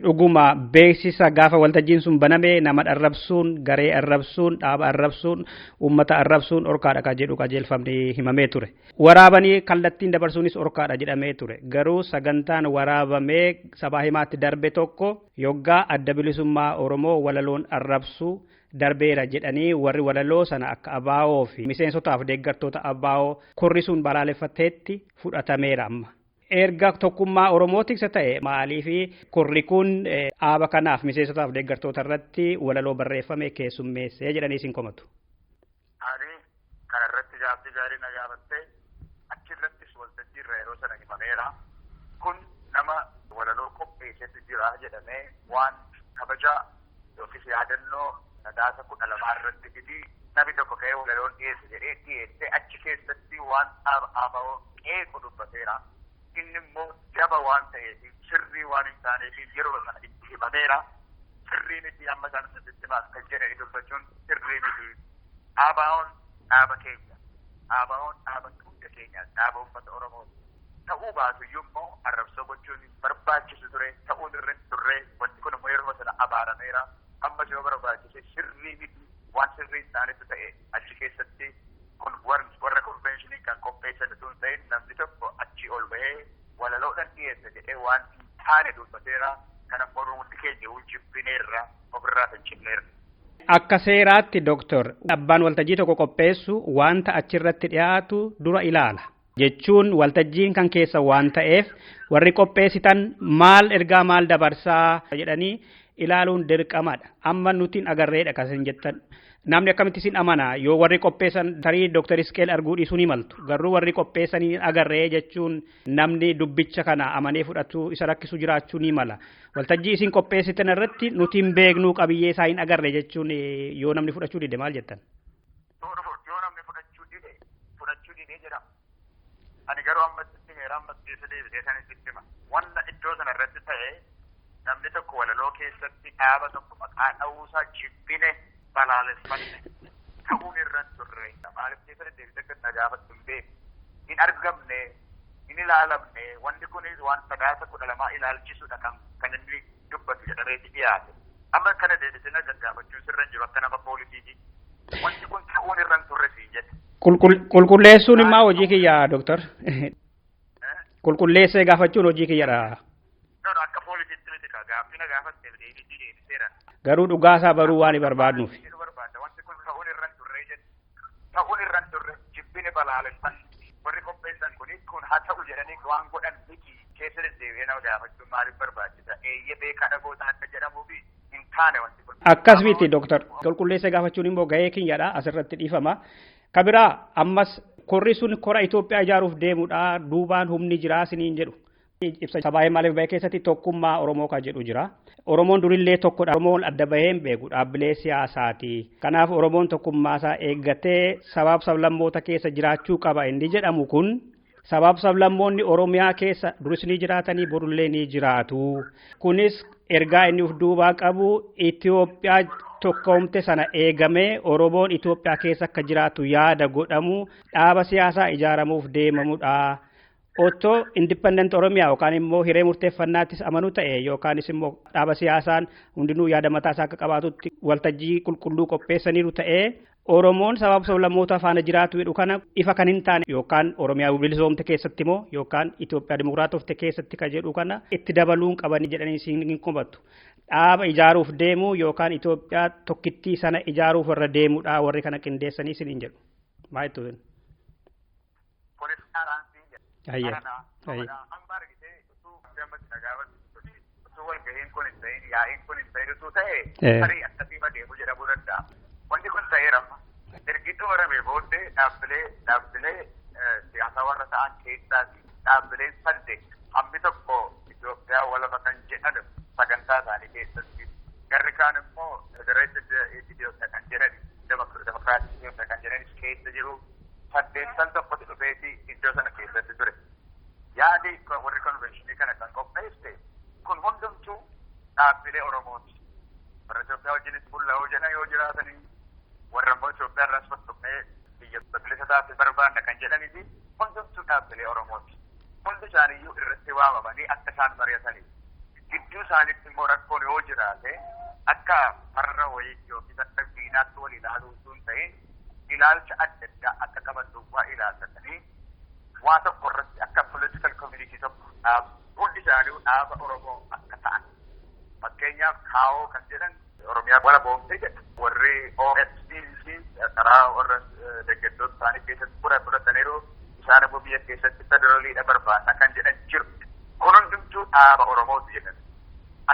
Dhuguma beeksisa gaafa waltajjiin sun baname nama arrabsuun, garee arrabsuun, dhaaba arrabsuun, uummata arrabsuun orkaadha kan jedhu qajeelfamni himamee ture. Waraabanii kallattiin dabarsuunis orkaadha jedhamee ture. Garuu sagantaan waraabamee sabaa himaatti darbe tokko yoggaa adda bilisummaa Oromoo walaloon arrabsuu darbeera jedhanii warri walaloo sana akka abaa'oo fi miseensotaaf deeggartoota abaa'oo korri sun balaaleffateetti fudhatameera amma. Erga tokkummaa Oromoo tiksa ta'e maaliif korri kun dhaaba kanaaf miseensotaaf deeggartoota irratti walaloo barreeffame keessummeessee jedhanii isin komatu. Ani kanarratti gaaffii gaarii na gaafatte achirrattis waltajjii irra yeroo sana himameera. Kun nama walaloo qopheessetu jira jedhamee waan kabaja yookiis yaadannoo sadaasa 12 irratti fidi namni tokko ka'ee walaloon dhiyeesse jedhee dhiyeesse achi keessatti waan dhaaba qeequ dubbateera. Inni immoo jaba waan ta'eef sirrii waan hin taaneef yeroo sana itti himameera. Sirrii miti amma isaan sitti himaaf kan jedhanii dubbachuun sirrii miti. Dhaabaa'oon dhaaba keenya. Dhaabaa'oon dhaaba hunda keenya. Dhaaba uummata Oromoo. Ta'uu baatuyyuu immoo arrabsoo gochuun hin barbaachisu ture. Ta'uun irra hin turre. Wanti kun immoo yeroo sana abaarameera. Ammas yoo barbaachise sirrii miti waan sirrii hin taanetu ta'e achi keessatti kun warra konvenshinii kan qopheessan utuu hin ta'in namni tokko achi ol bahee walaloodhaan dhiyeesse jedhee waan hin taane dubbateera. Kana hundi keenya jibbineerra ofirraa fincinneerra. Akka seeraatti doktor abbaan waltajjii tokko qopheessu wanta achirratti dhiyaatu dura ilaala. Jechuun waltajjiin kan keessa waan ta'eef warri qopheessitan maal ergaa maal dabarsaa jedhanii ilaaluun dirqamadha. Amma nuti hin agarreedha kan isin jettan. Namni akkamitti isin amana yoo warri qopheessan tarii Dr. Isqeel arguu dhiisuu ni maltu. Garuu warri qopheessan hin agarree jechuun namni dubbicha kana amanee fudhatu isa rakkisu jiraachuu ni mala. Waltajjii isin qopheessitan irratti nuti hin beeknuu qabiyyee isaa hin agarre jechuun yoo namni fudhachuu dide maal jettan? Yoo namni fudhachuu dide jedhama. Ani garuu amma sitti himeera amma keessa deebisee san sitti hima. Wanta iddoo sana irratti ta'e namni tokko walaloo keessatti dhaaba tokko maqaa dha'uusaa jibbine balaaleffanne ta'uun irra hin turre. Maaliif keessa deddeebisee akka na gaafattu hin beeku. Hin argamne, hin ilaalamne, wanti kunis waan sadaasa 12 ilaalchisudha kan inni dubbatu jedhameeti dhiyaate. Amma kana deebisee na gaggaafachuun sirra hin jiru akka nama poolisiiti. Wanti kun ta'uun irra hin turre siin jedhe. Qulqulleessuun immoo hojii kiyya doktor. Qulqulleessee gaafachuun hojii kiyyadha. Akka poolisiitti miti gaaffii na gaafatte deebisii deebiseera. Garuu dhugaasaa baruu waan barbaadnuuf. Wanti kun ta'uun irra hin turre jedhe. Ta'uun irra hin turre jibbine balaaleffanne. Warri qopheessan kun haa ta'u jedhanii waan godhan miti keessa deddeebi'ee nama gaafachuun maaliif barbaachisa? Eeyyee beekaa dhagoota akka jedhamuufi hin taane wanti kun. Akkas miti doktor. Qulqulleessee gaafachuun immoo gahee kiyyadha asirratti dhiifama. Kabiraa ammas korri sun kora Itoophiyaa ijaaruuf deemudha duubaan humni jiraa siniin jedhu. Ibsa sabaa maaliif bahee keessatti tokkummaa Oromoo kan jedhu jira. Oromoon durillee tokkodha. Oromoon adda bahee hin beeku dhaabbilee siyaasaati. Kanaaf Oromoon tokkummaa isaa eeggatee sabaaf sablammoota keessa jiraachuu qaba inni jedhamu kun sabaaf sablammoonni Oromiyaa keessa duris ni jiraatanii borullee ni jiraatu. Kunis ergaa inni of duubaa qabu Itoophiyaa tokkoomte sana eegamee Oromoon Itoophiyaa keessa akka jiraatu yaada godhamu dhaaba siyaasaa ijaaramuuf deemamudha. Otoo independent Oromiyaa yookaan immoo hiree murteeffannaattis amanuu ta'e yookaanis immoo dhaaba siyaasaan hundinuu yaada mataa isaa akka qabaatutti waltajjii qulqulluu qopheessaniiru ta'ee Oromoon sabaaf sablammoota faana jiraatu jedhu kana ifa kan hin taane yookaan Oromiyaa bilisoomte keessatti moo yookaan Itoophiyaa dimokiraatofte keessatti ka jedhu kana itti dabaluun qabanii jedhanii siin hin komatu. Dhaaba ijaaruuf deemu yookaan Itoophiyaa tokkittii sana ijaaruuf warra deemudha warri kana qindeessanii siin hin jedhu. Maal jettu? Walgahiin kun hin ta'in yaa'iin kun hin ta'in utuu ta'e tarii akkasii adeemu jedhamuu danda'a. Wanti kun ta'eera amma. Ergi xumuramee booddee dhaabbilee siyaasaa warra ta'an keessaati dhaabbileen saddeet hammi tokko Itoophiyaa walaba kan jedhan sagantaa isaanii keessatti garri kaan immoo federeeted Itoophiyaa kan jedhan demokiraatii Itoophiyaa kan jedhanis keessa jiru saddeettan tokkotu dhufeeti iddoo sana keessatti ture. Yaadi warri konvenshinii kana kan qopheesse kun hundumtuu dhaabbilee Oromooti. Warra Itoophiyaa wajjinis bulla'oo jedhan yoo jiraatanii warra immoo Itoophiyaa irraas fottoqnee biyya bilisa taate barbaanna kan jedhanii fi hundumtuu dhaabbilee Oromooti. Hundi isaaniiyyuu irratti waamamanii akka isaan mari'atanii. Gidduu isaaniitti immoo rakkoon yoo jiraate akka farra wayii yookiis akka diinaatti wal ilaaluu osoo hin ta'in ilaalcha adda addaa akka qaban duwwaa ilaallatanii waa tokko irratti akka political community tokko hundi isaanii dhaaba Oromoo akka ta'an. Fakkeenyaaf kaawoo kan jedhan Oromiyaa walaboomte jedha. Warri OFC karaa warra deeggartoota isaanii keessatti fudhataniiru isaan immoo biyya keessatti federaliidha barbaadna kan jedhan jiru. Kun hundumtuu dhaaba Oromooti jedhan.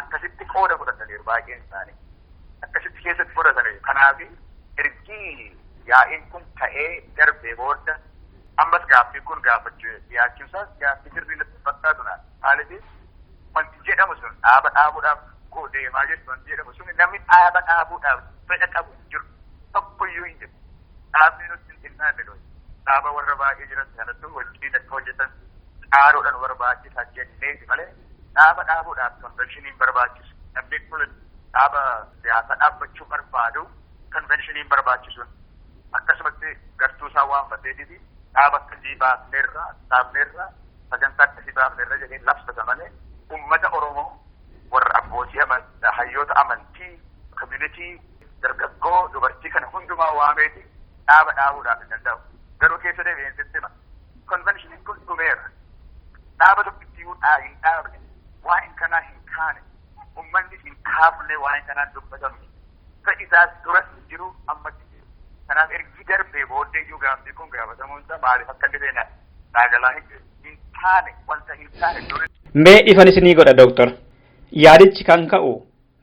Akkasitti qooda fudhataniiru baay'een isaanii. Akkasitti keessatti fudhataniiru. Kanaaf ergi yaa'iin kun ta'ee darbee booda ammas gaaffiin kun gaafachuu dhiyaachuusaas gaaffii sirrii natti fakkaatu naaf. Maaliif wanti jedhamu sun dhaaba dhaabuudhaaf deemaa jirtu wanti jedhamu sun namni dhaaba dhaabuudhaaf fedha qabu hin jiru. Tokkoyyuu hin jiru. Dhaabni nutti hin xinnaanne nuyi. Dhaaba warra baay'ee jiran sanattu wajjin akka hojjetan caaluudhaan barbaachisaa jenneeti malee dhaaba dhaabuudhaaf konvenshiniin barbaachisu. Namni kun dhaaba siyaasaa dhaabbachuu barbaadu konvenshiniin barbaachisuun akkasumatti gartuu isaa waammateetifi dhaaba akkasii baafneerra dhaabneerra sagantaa akkasii baafneerra jedhee labsata malee uummata Oromoo warra abbootii hayyoota amantii community dargaggoo dubartii kana hundumaa waameeti dhaaba dhaabuudhaaf hin danda'u. Garuu keessa deebi'een sitti hima. Konvenshiniin kun dhumeera. Dhaaba tokkittiyyuu hin dhaabne waa'een kanaa hin kaane uummanni hin kaafne waa'een kanaan dubbatamne fedhi isaas duras hin jiru ammas hin jiru. Kanaaf ergi darbee booddee iyyuu gaaffii kun gaafatamuun isaa maaliif akka inni ta'e dhaagalaa hin taane wanta hin taane duri. Mee ifan isinii godha dooktor. Yaadichi kan ka'u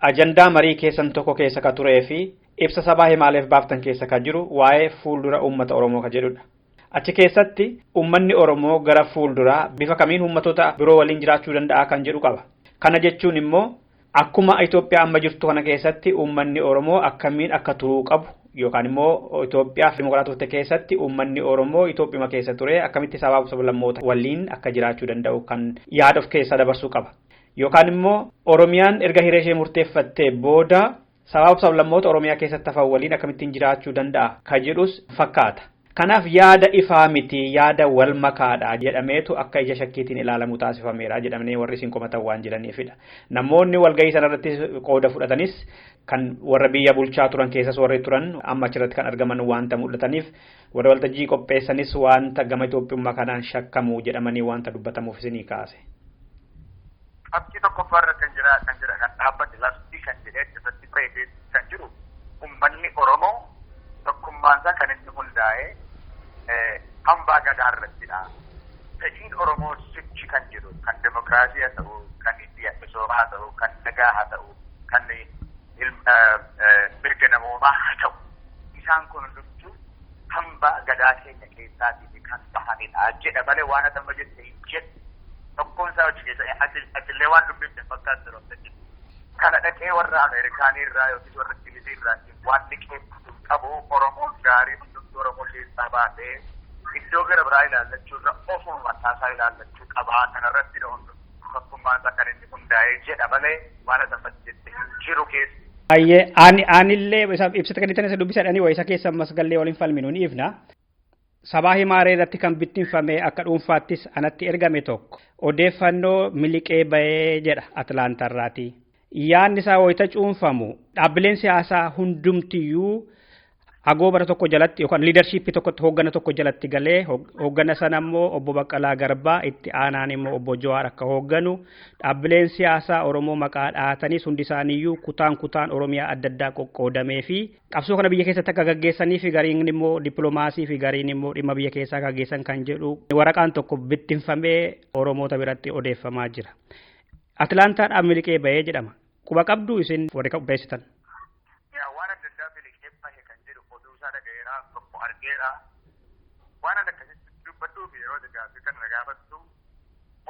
ajandaa marii keessan tokko keessa ka turee fi ibsa sabaa himaaleef baaftan keessa ka jiru waa'ee fuuldura uummata Oromoo ka jedhudha. Achi keessatti uummanni Oromoo gara fuulduraa bifa kamiin uummatoota biroo waliin jiraachuu danda'a kan jedhu qaba. Kana jechuun immoo akkuma Itoophiyaa amma jirtu kana keessatti uummanni Oromoo akkamiin akka turuu qabu yookaan immoo Itoophiyaa dimokiraatofte keessatti uummanni Oromoo Itoophiyaa keessa ture akkamitti sabaaf sablammoota waliin akka jiraachuu danda'u kan yaada of keessaa dabarsuu qaba. Yookaan immoo Oromiyaan erga hiree ishee murteeffattee booda sabaaf sablammoota Oromiyaa keessatti hafan waliin akkamittiin jiraachuu danda'a ka jedhus fakkaata. Kanaaf yaada ifaa miti yaada wal makaadha jedhameetu akka ija shakkiitiin ilaalamu taasifameera jedhamanii warri isin komatan waan jiraniifidha. Namoonni walgahii sanarratti qooda fudhatanis kan warra biyya bulchaa turan keessas warri turan amma achirratti kan argaman waanta mul'ataniif warra waltajjii qopheessanis waanta gama Itoophiyummaa kanaan shakkamu jedhamanii waanta dubbatamuuf isinii kaase. Qabxii tokkoffaarra kan jira kan jira kan dhaabbate labsii kan jedhee irratti ba'ee kan jiru uummanni Oromoo tokkummaan isaa kan inni hundaa'ee hambaa gadaa irrattidha. Fedhiin Oromoo sichi kan jiru kan demokiraasii haa ta'u, kan misoomaa haa ta'u, kan nagaa haa ta'u, kan mirga namoomaa haa ta'u. Isaan kun hundumtuu hambaa gadaa keenya keessaatii kan bahanidha jedha malee waan ati amma jette hin jedhu. Tokkoon isaa hojii keessa atillee waan dubbifte fakkaatu yeroo ta'e. Kana dhaqee warra Ameerikaanii irraa yookiis warra Ingilizii irraa waan liqeeffatu qabu Oromoon gaarii hundumtuu Oromoo keessaa baatee iddoo gara biraa ilaallachuu irra ofuma mataasaa ilaallachuu qabaa kanarratti tokkummaan isaa kan inni hundaa'ee jedha malee waan ati amma jette hin jiru keessa. Baay'ee ani anillee ibsita kan isa dubbisadhanii waa isa keessa ammas gallee waliin falminu ni ifna. Sabaa himaaree irratti kan bittinfame akka dhuunfaattis anatti ergame tokko odeeffannoo miliqee bahee jedha Atlaantaarraati. Yaadni isaa wayita cuunfamu dhaabbileen siyaasaa hundumtiyyuu agoobara tokko jalatti yookaan liidarshiippii tokkotti hooggana tokko jalatti galee hooggana sana immoo obbo Baqqalaa Garbaa itti aanaan immoo obbo Jawaar akka hoogganu dhaabbileen siyaasaa Oromoo maqaa dhaatanis hundi isaaniiyyuu kutaan kutaan Oromiyaa adda addaa qoqqoodamee fi qabsoo kana biyya keessatti akka gaggeessanii fi gariin immoo dippiloomaasii fi gariin immoo dhimma biyya keessaa gaggeessan kan jedhu waraqaan tokko bittinfamee Oromoota biratti odeeffamaa jira. Atlaantaadhaan miliqee bahee jedhama. Quba qabdu isin warri qopheessitan. Waan adda addaa miliqee bahe kan jedhu oduu isaa dhaga'eera tokko argeera. Waan adda akkasitti dubbadhuuf yeroo gaaffii kana na gaafattu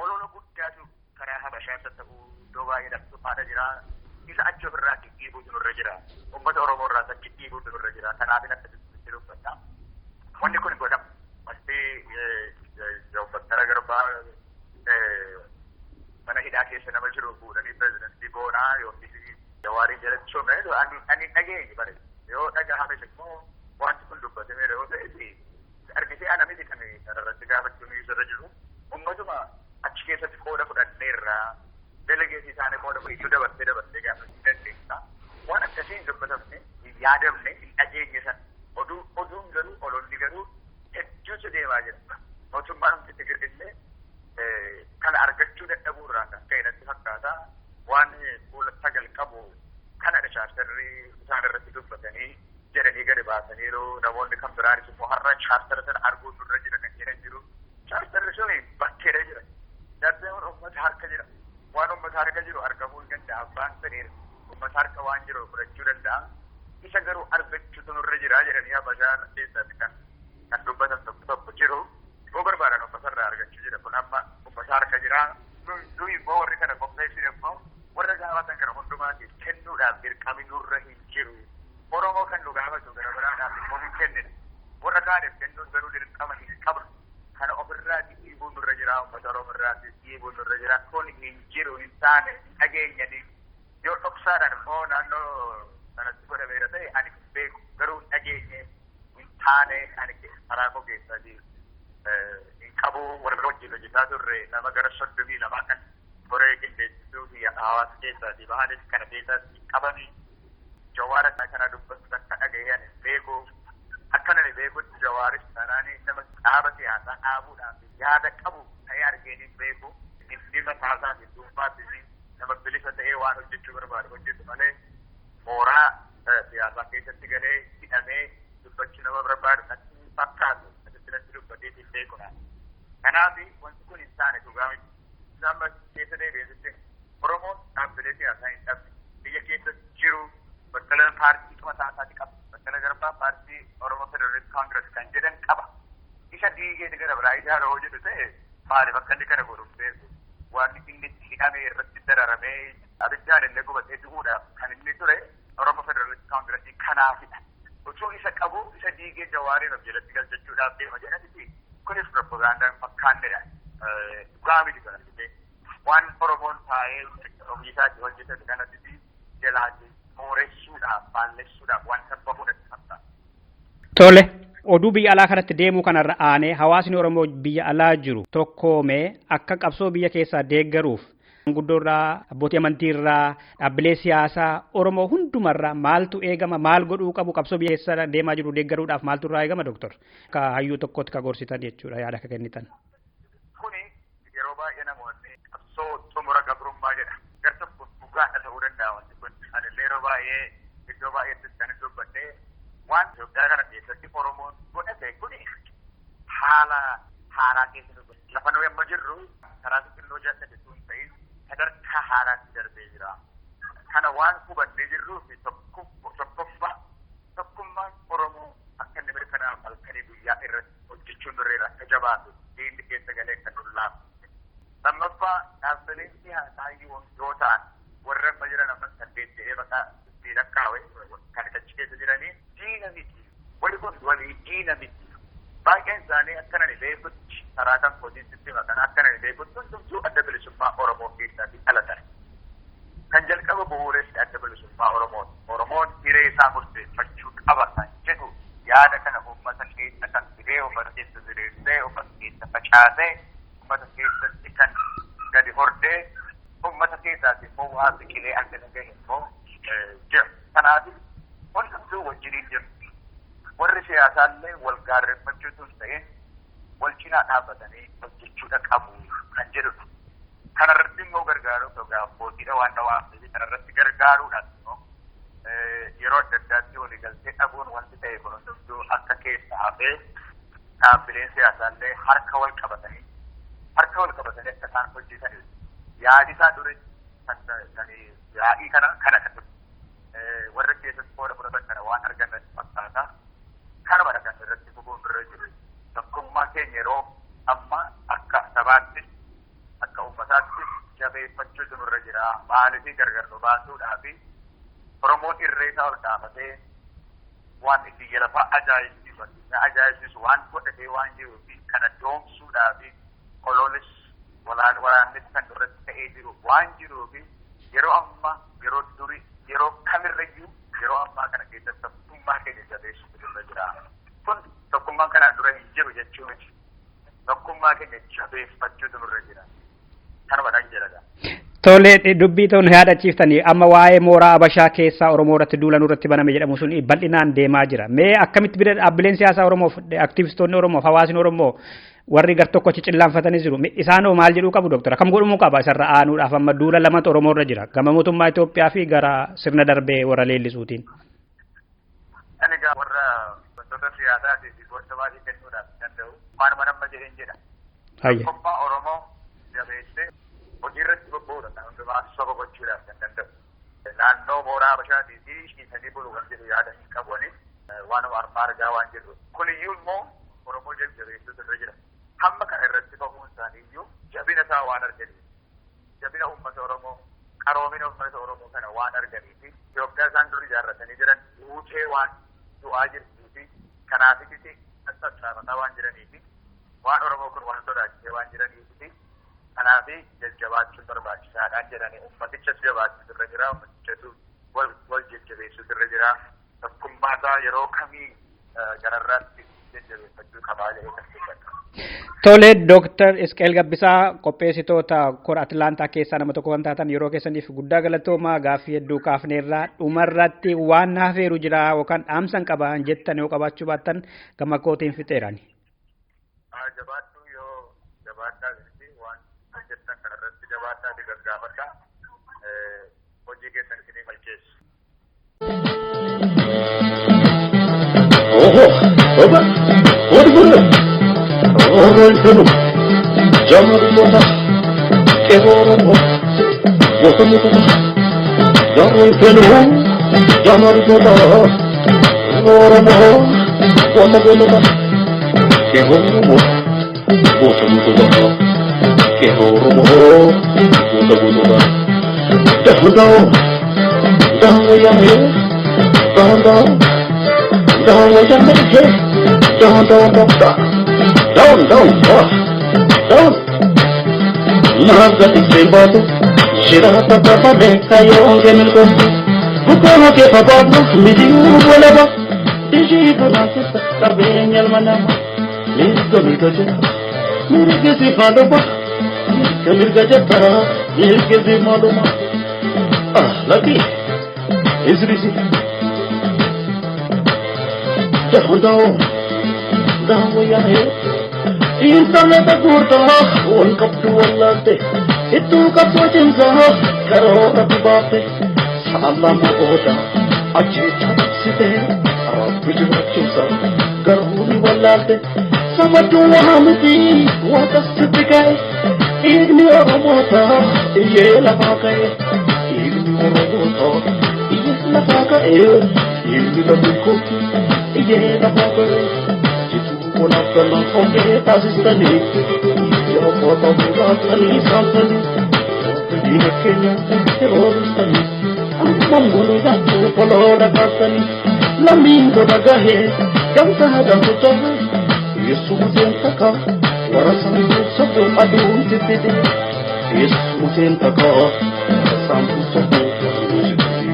olola guddaatu karaa Habashaasa ta'uu iddoo baay'eedhaaf dhufaadha jira. Isa achi ofirraa dhidhiibuutu nurra jira. Uummata Oromoo irraa achi dhidhiibuutu nurra jira. Kanaafin akkasitti dubbadha. Wanni kun godhama. Wanti Baqqalaa Garbaa mana hidhaa keessa nama jiru fuudhanii pirezidantii goonaa yookiin Jawaariin jalatti soomne ani dhageenye bare yoo dhagahames immoo wanti kun dubbatamee yoo ta'e argisee ana miti kan irratti gaafachuun irra jiru ummatuma achi keessatti qooda fudhanneerra delegeetii isaanii qooda fudhachuu dabarsee dabarsee gaafachuu dandeessa. Waan akkasii hin dubbatamne hin yaadamne hin dhageenye sana oduu oduun garuu ololli garuu hedduutu deemaa jira. Mootummaan hundi Tigirrillee kana argachuu dadhabuu irraa kan ka'e natti fakkaata. Waan fuula sagal qabu kanadha chaartarri isaan irratti dubbatanii jedhanii gadi baasaniiru. Namoonni kan biraanis immoo har'a chaartara sana arguu nurra jira kan jedhan jiru. Chaartarri sun bakkeedha jira. Chaartarri kun uummata harka jira. Waan uummata harka jiru argamuu hin danda'a. Abbaan fedheera. Uummata harka waan jiru fudhachuu danda'a. Isa garuu argachuutu nurra jira jedhanii Habashaan keessatti kan dubbatan tokko tokko jiru. Yoo barbaadan uummata irraa argachuu jira. Kun amma uummata harka jira. Nuyi immoo warri kana qopheessine immoo warra gaafatan kana hundumaatiif kennuudhaaf dirqami nurra hin jiru. Oromoo kan nu gaafatu gara biraadhaaf immoo hin kennina. Warra kaaniif kennuun garuu dirqama hin qabnu. Kana ofirraa dhiibuu nurra jira. Uummata Oromoo irraa dhiibuu nurra jira. Kun hin jiru hin taane dhageenyanii. Yoo dhoksaadhaan immoo naannoo sanatti godhameera ta'e ani hin beeku. Garuu hin dhageenye hin taane ani karaa koo keessaa hin qabu warra wajjin hojjetaa turre nama gara 32 kan horee qindeessituu fi hawaasa keessaatii bahanis kana keessaas hin qabanii Jawaara kana dubbatu akka dhaga'ee ani beeku akkana ani beekutti Jawaaris taanaanii nama dhaaba siyaasaa dhaabuudhaaf yaada qabu ta'ee argeen hin beeku inni mataa isaatiin dhuunfaatti nama bilisa ta'ee waan hojjechuu barbaadu hojjetu malee mooraa siyaasaa keessatti galee hidhamee dubbachuu nama barbaadu natti fakkaatu natti dubbatee hin beekudha. Kanaaf wanti kun hin taane dhugaa miti. Isaan keessa deebi'ee Oromoon dhaabbilee siyaasaa hin dhabne biyya keessa jiru Baqqalaan paartii mataa isaatii qaba. Baqqalaa Garbaa paartii Oromoo Federalist Congress kan jedhan qaba. Isa diigee gara biraa ijaaruu hoo jedhu ta'e maaliif akka inni kana godhu hin beeku. Waan inni itti hidhamee irratti dararamee abiddaan illee gubatee du'uudhaaf kan inni ture Oromoo Federalist Congress kanaafidha. Utuu isa qabu isa diigee Jawaariin of jalatti galchachuudhaaf deema jedhanitti kunis propagandaan fakkaannedha. Dhugaa miti kana jedhee waan Oromoon taa'ee ofii isaatii hojjetate kanatti jalaatti mooressuudhaaf baallessuudhaaf wanta bahu natti fakkaata. Tole. Oduu biyya alaa kanatti deemuu kanarra aanee hawaasni Oromoo biyya alaa jiru tokkoomee akka qabsoo biyya keessaa deeggaruuf gurguddoorraa abbootii amantiirraa dhaabbilee siyaasaa Oromoo hundumarraa maaltu eegama maal godhuu qabu qabsoo biyya keessa deemaa jiru deeggaruudhaaf maaltu irraa eegama doktor? Akka hayyuu tokkotti ka gorsitan jechuudha yaada akka kennitan. Kuni yeroo baay'ee namoonni qabsoo xumura gabrummaa jedha. Gar tokko dhugaadha ta'uu danda'a wanti kun. Anillee yeroo baay'ee iddoo baay'eetti kan dubbadhee waan Itoophiyaa kana keessatti Oromoon godhate kuni haala haaraa keessa nu lafa nuyi amma jirru karaa xixinnoo jal'ate sun ta'in sadarkaa haaraatti darbee jira. Kana waan hubannee jirruu fi tokkoffaa tokkummaan Oromoo akka inni mirkanaa'u halkanii guyyaa irratti hojjechuun durreera akka jabaatu diinni keessa galee akka nu laafu. Lammaffaa dhaabbileen siyaasaa yoo ta'an warra amma jiran amma saddeet jedhee maqaa ittiin lakkaa'e kan achi keessa jiranii diina miti. Warri kun walii diina miti. Baay'een isaanii akka nani beekutti karaa kan kootiitti maqaan akka nani beekutti hundumtuu adda bilisummaa Oromoo keessatti dhalatan. Kan jalqaba bu'uureessi adda bilisummaa Oromooti. Oromoon hiree isaa murteeffachuu qaba kan jedhu yaada. Yaada kana uummata keessa kan fidee, uummata keessa diriirsee, uummata keessa facaasee, uummata keessatti kan gadi hordee, uummata keessaas immoo waa biqilee akka gahe immoo jira. Kanaaf hundumtuu wajjiniin jiru. Warri siyaasaallee wal gaarreeffachuutu hin ta'in wal cinaa dhaabbatanii hojjechuudha qabu kan jedhudha. Kanarratti immoo gargaaruu egaa abbootiidha waan ta'eef kanarratti gargaaruudhaan immoo yeroo adda addaatti waliigaltee dhabuun wanti ta'e kun hundumtuu akka keessa hafee dhaabbileen siyaasaallee harka wal qabatanii akka isaan hojjetaniif yaadi isaa dure kan yaa'ii kana kana kan ture. Warra keessatti qooda fudhatan kana waan argannan fakkaata. Kanuma kan irratti fufuun irra jiru. Tokkummaa keenya yeroo amma akka sabaattis akka uummataattis jabeeffachuutu nurra jira. Maaliif gargar nu baasuudhaa fi Oromoon irree isaa ol kaafatee waan biyya lafaa ajaa'ibsiisu addunyaa ajaa'ibsiisu waan godhatee waan jiruu fi kana doomsuudhaa fi oloolis waraannis kan irratti ta'ee jiru waan jiruu fi yeroo amma yeroo durii yeroo kamirrayyuu yeroo ammaa kana keessatti tokkummaa keenya jabeessuutu nurra jira. Kun tokkummaan kanaan dura hin jiru jechuu miti. Tokkummaa keenya jabeeffachuutu nurra jira. Kanuma kan jedhama. Tole dubbii ta'uun yaadachiiftanii amma waa'ee mooraa Abashaa keessaa Oromoo irratti duulan irratti baname jedhamu sun bal'inaan deemaa jira. Mee akkamitti bira dhaabbileen siyaasaa Oromoof, aktivistoonni Oromoof, hawaasni Oromoo warri gar tokko achi cillaanfatanii jiru. Isaanoo maal jedhuu qabu doktora? Akkam godhamuu qaba isarra aanuudhaaf amma duula lamatu Oromoo irra jira. Gama mootummaa Itoophiyaa fi gara sirna darbee warra leellisuutiin. Ani egaa warra wantoota siyaasaatii fi gorsa baay'ee kennuudhaaf danda'u waanuma nama jedheen jedha. Tokkummaa Oromoo jabeessee hojii irratti bobba'uudha kan hundumaa soba gochuudhaaf kan danda'u. Naannoo mooraa Habashaatii fi ciisanii bulu kan jedhu yaada hin qabu waanuma armaa argaa waan jedhu. Kuniyyuu immoo Oromoo jajjabeessuutu irra jira. Hamma kana irratti bahuun isaanii iyyuu jabina isaa waan arganiif, jabina uummata Oromoo, qaroomina uummata Oromoo kana waan arganiif, Itoophiyaa isaan dur ijaarratanii jiran guutee waan du'aa jirtuu fi kanaafititi tattaafataa waan jiraniif, waan Oromoo kun waan sodaachisee waan jiraniif, kanaaf jajjabaachuun barbaachisaadhaan jedhanii uummatichas jabaachuutu irra jira, uummatichatu wal jajjabeessuutu irra jira. Tokkummaa isaa yeroo kamii gararraatti jajjabeeffachuu qabaa jedhee kan dubbata. Tole Dooktar Isqeel Gabbisaa qopheessitoota kora Atlaantaa keessaa nama tokko kan taatan yeroo keessaniif guddaa galatoomaa gaaffii hedduu kaafneerraa dhumarratti waan hafeeru jira yookaan dhaamsan qaban jettan yoo qabaachuu baattan gama kootiin fixeerani. Jabaadhu yoo jabaadhaa jirti waan jettan kanarratti jabaadhaa fi gaggaafadhaa hojii keessan isinii milkeessu. Oho, oba, odguru. Oromo, Jamurota, Oromo, Gotamutota, Garoifenu, Jamarutota, Oromo, Gotamutota, Oromo, Gotamutota, Oromo, Gotamutota, Dahudao, Dahoyame, Dahudao, Dahoyame, Dahudao, Down, down, down. Nagati sembatu, shirata tapale kayonge milkostu. Bukono ke pababu, midiu bolaba. Diji donakita kabenyal manama. Mirga mirga jeta, mirga si maluma. Mirga mirga jeta, mirga si maluma. Ah, lucky. Isrisi. Down, down, down, ya he. Intalada guurtaa wal qabdu wallaalte ittuu qabsoo cimsaa karoora baafte saalama booda ajjeechaa dabsite rabbi jiraachuusa garuu ni wallaalte samaduu waa miti waaqa sitti ka'e dhiigni Oromoota iyyee lafaa ka'e dhiigni Oromoota iyyee lafaa ka'e dhiigni lammii kooti iyyee lafaa ka'e. Kun hongee taasistanii yoo qoota muraasanii saamsanii diina keenya rooristanii amma mul'atu koloola kaasanii lammiin godha gahee gamtaa gamtoota Yesuuseen takka warra sammuu sabuu aduun sittiti Yesuuseen takka warra sammuu sabuu aduun sittiti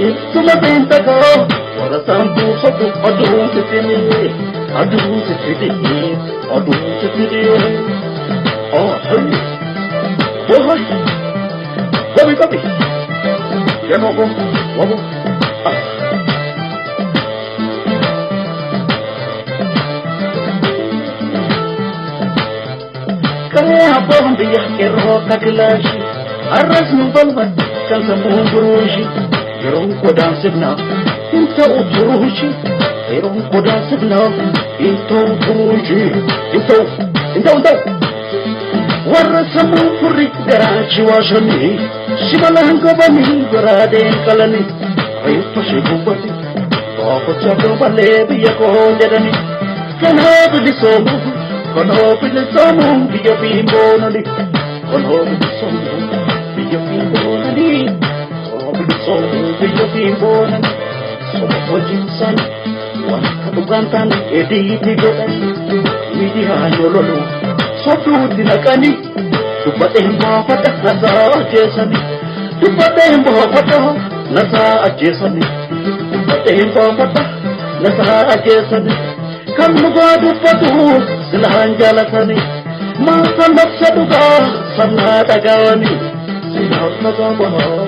Yesuuseen takka warra Warra saamtuu sobdu aduun sitti aduun sitti aduun sitti. Oh, hey. Oh, hey. Gobi, gobi. Yemo, go. Wabo. Ah. Kaya abbaan biyya qeerroo akka kilaashii har'as nu balban kan sammuun buruushii yeroon qodaan sirnaa hin ta'u turuushii yeroon qodaan sirnaa hin ta'u turuushii hin ta'u hin ta'u hin ta'u. Warra sammuu furri garaachi waashanii shimalaan qabanii goraadeen qalanii reeffa ishee gubbate gaafachaa gabalee biyya koo jedhanii kanaa bilisoomu kanaa bilisoomu biyya fi boonani kanaa bilisoomu biyya fi boonani kanaa bilisoomu biyya fi boonani soba hojiinsan wanta dhugaan taane ediitti godhani miidiyaan lololu sobduutti naqani dubbadheen baafadha nasaa ajjeesani dubbadheen baafadha nasaa ajjeesani dubbadheen baafadha nasaa ajjeesani kan dhugaa dubbatu silaan jaalatani maafan dhoksa dhugaa sannaa dhagaani silaan dhagaa bahaa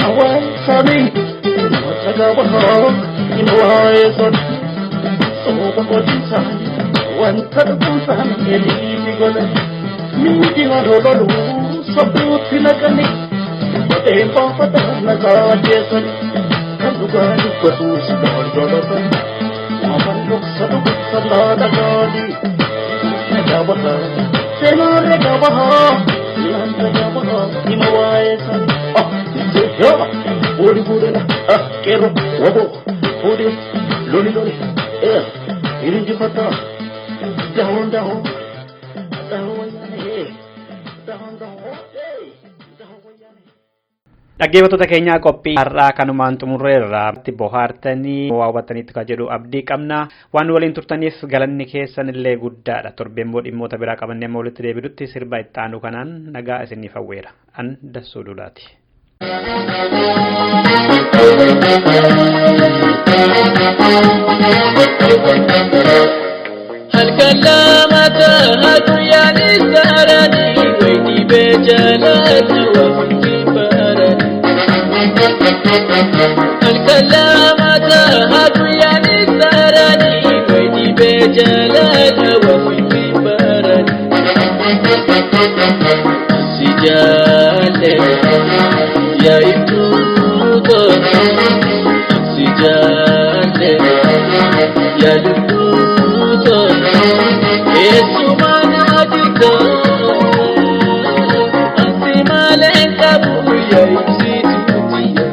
nawaayesani silaan dhagaa bahaa nawaayesani soba hojiinsaani wanta dhuguunsaan eliiti godhan miidiyaan lololu sobduutti naqani dubbadheen baafata nasaa ajjeesani kan dhugaa dubbatu silaan jaalatan maaban dhoksa dhugaa sannaa dhagaani ragaa bahaa seenaan ragaa bahaa seenaan ragaa bahaa hima waa'ee sanii ah yaa boodi boodela ah qeerroo waboo boodi loli loli ee hirinjifataa dahoo dahoo dahoo wayyaanee dahoo dahoo dahoo wayyaanee. Dhaggeeffattoota keenyaa qophii har'aa kanumaan xumurreerra. Itti bohaartanii waa hubattaniitu kan jedhu abdii qabna. Waan waliin turtaniif galanni keessan illee guddaadha. Torbee immoo dhimmoota biraa qabannee amma walitti deebinutti sirba itti aanu kanaan nagaa isiniif hawweera. An Dassuu Duulaati. Halkan lama ta'a guyyaan isaarani wayitii beejalatu wafuuti barani. Halkan lama ta'a guyyaan isaarani wayitii beejalatu wafuuti barani. Si jaalle yaa ibtuuto si jaalle yaa lubbuuto. Eessuma naa jirta ansi malee qabu yaa ibsituu tiyya.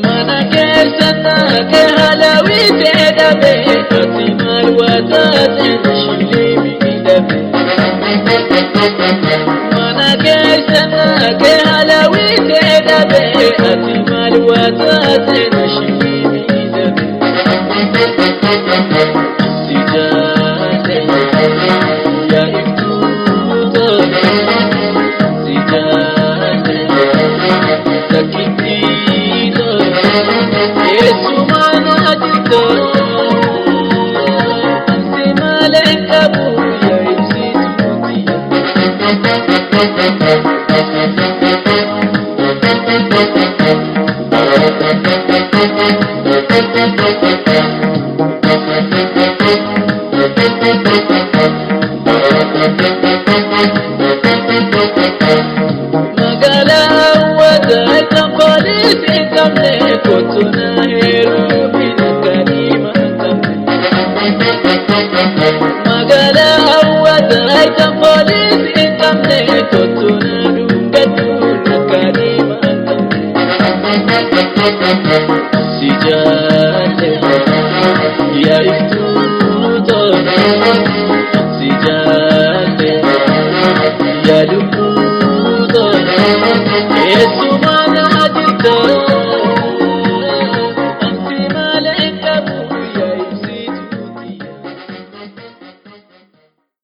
Mana keessa taate halawi jedhame ati maal waa taate shilii miidhame. Mana keessa taate halawi jedhame ati maal waa taate shilii miidhame. Magaalaa hawwataa kan poolisii hin qabne kottu na heerumi akka diimaa hin qabne. Magaalaa hawwataa kan poolisii hin qabne kottu na dhungadhu akka diimaa hin qabne. Si jaalle yaa iftuu too si jaalle yaa lubbuu.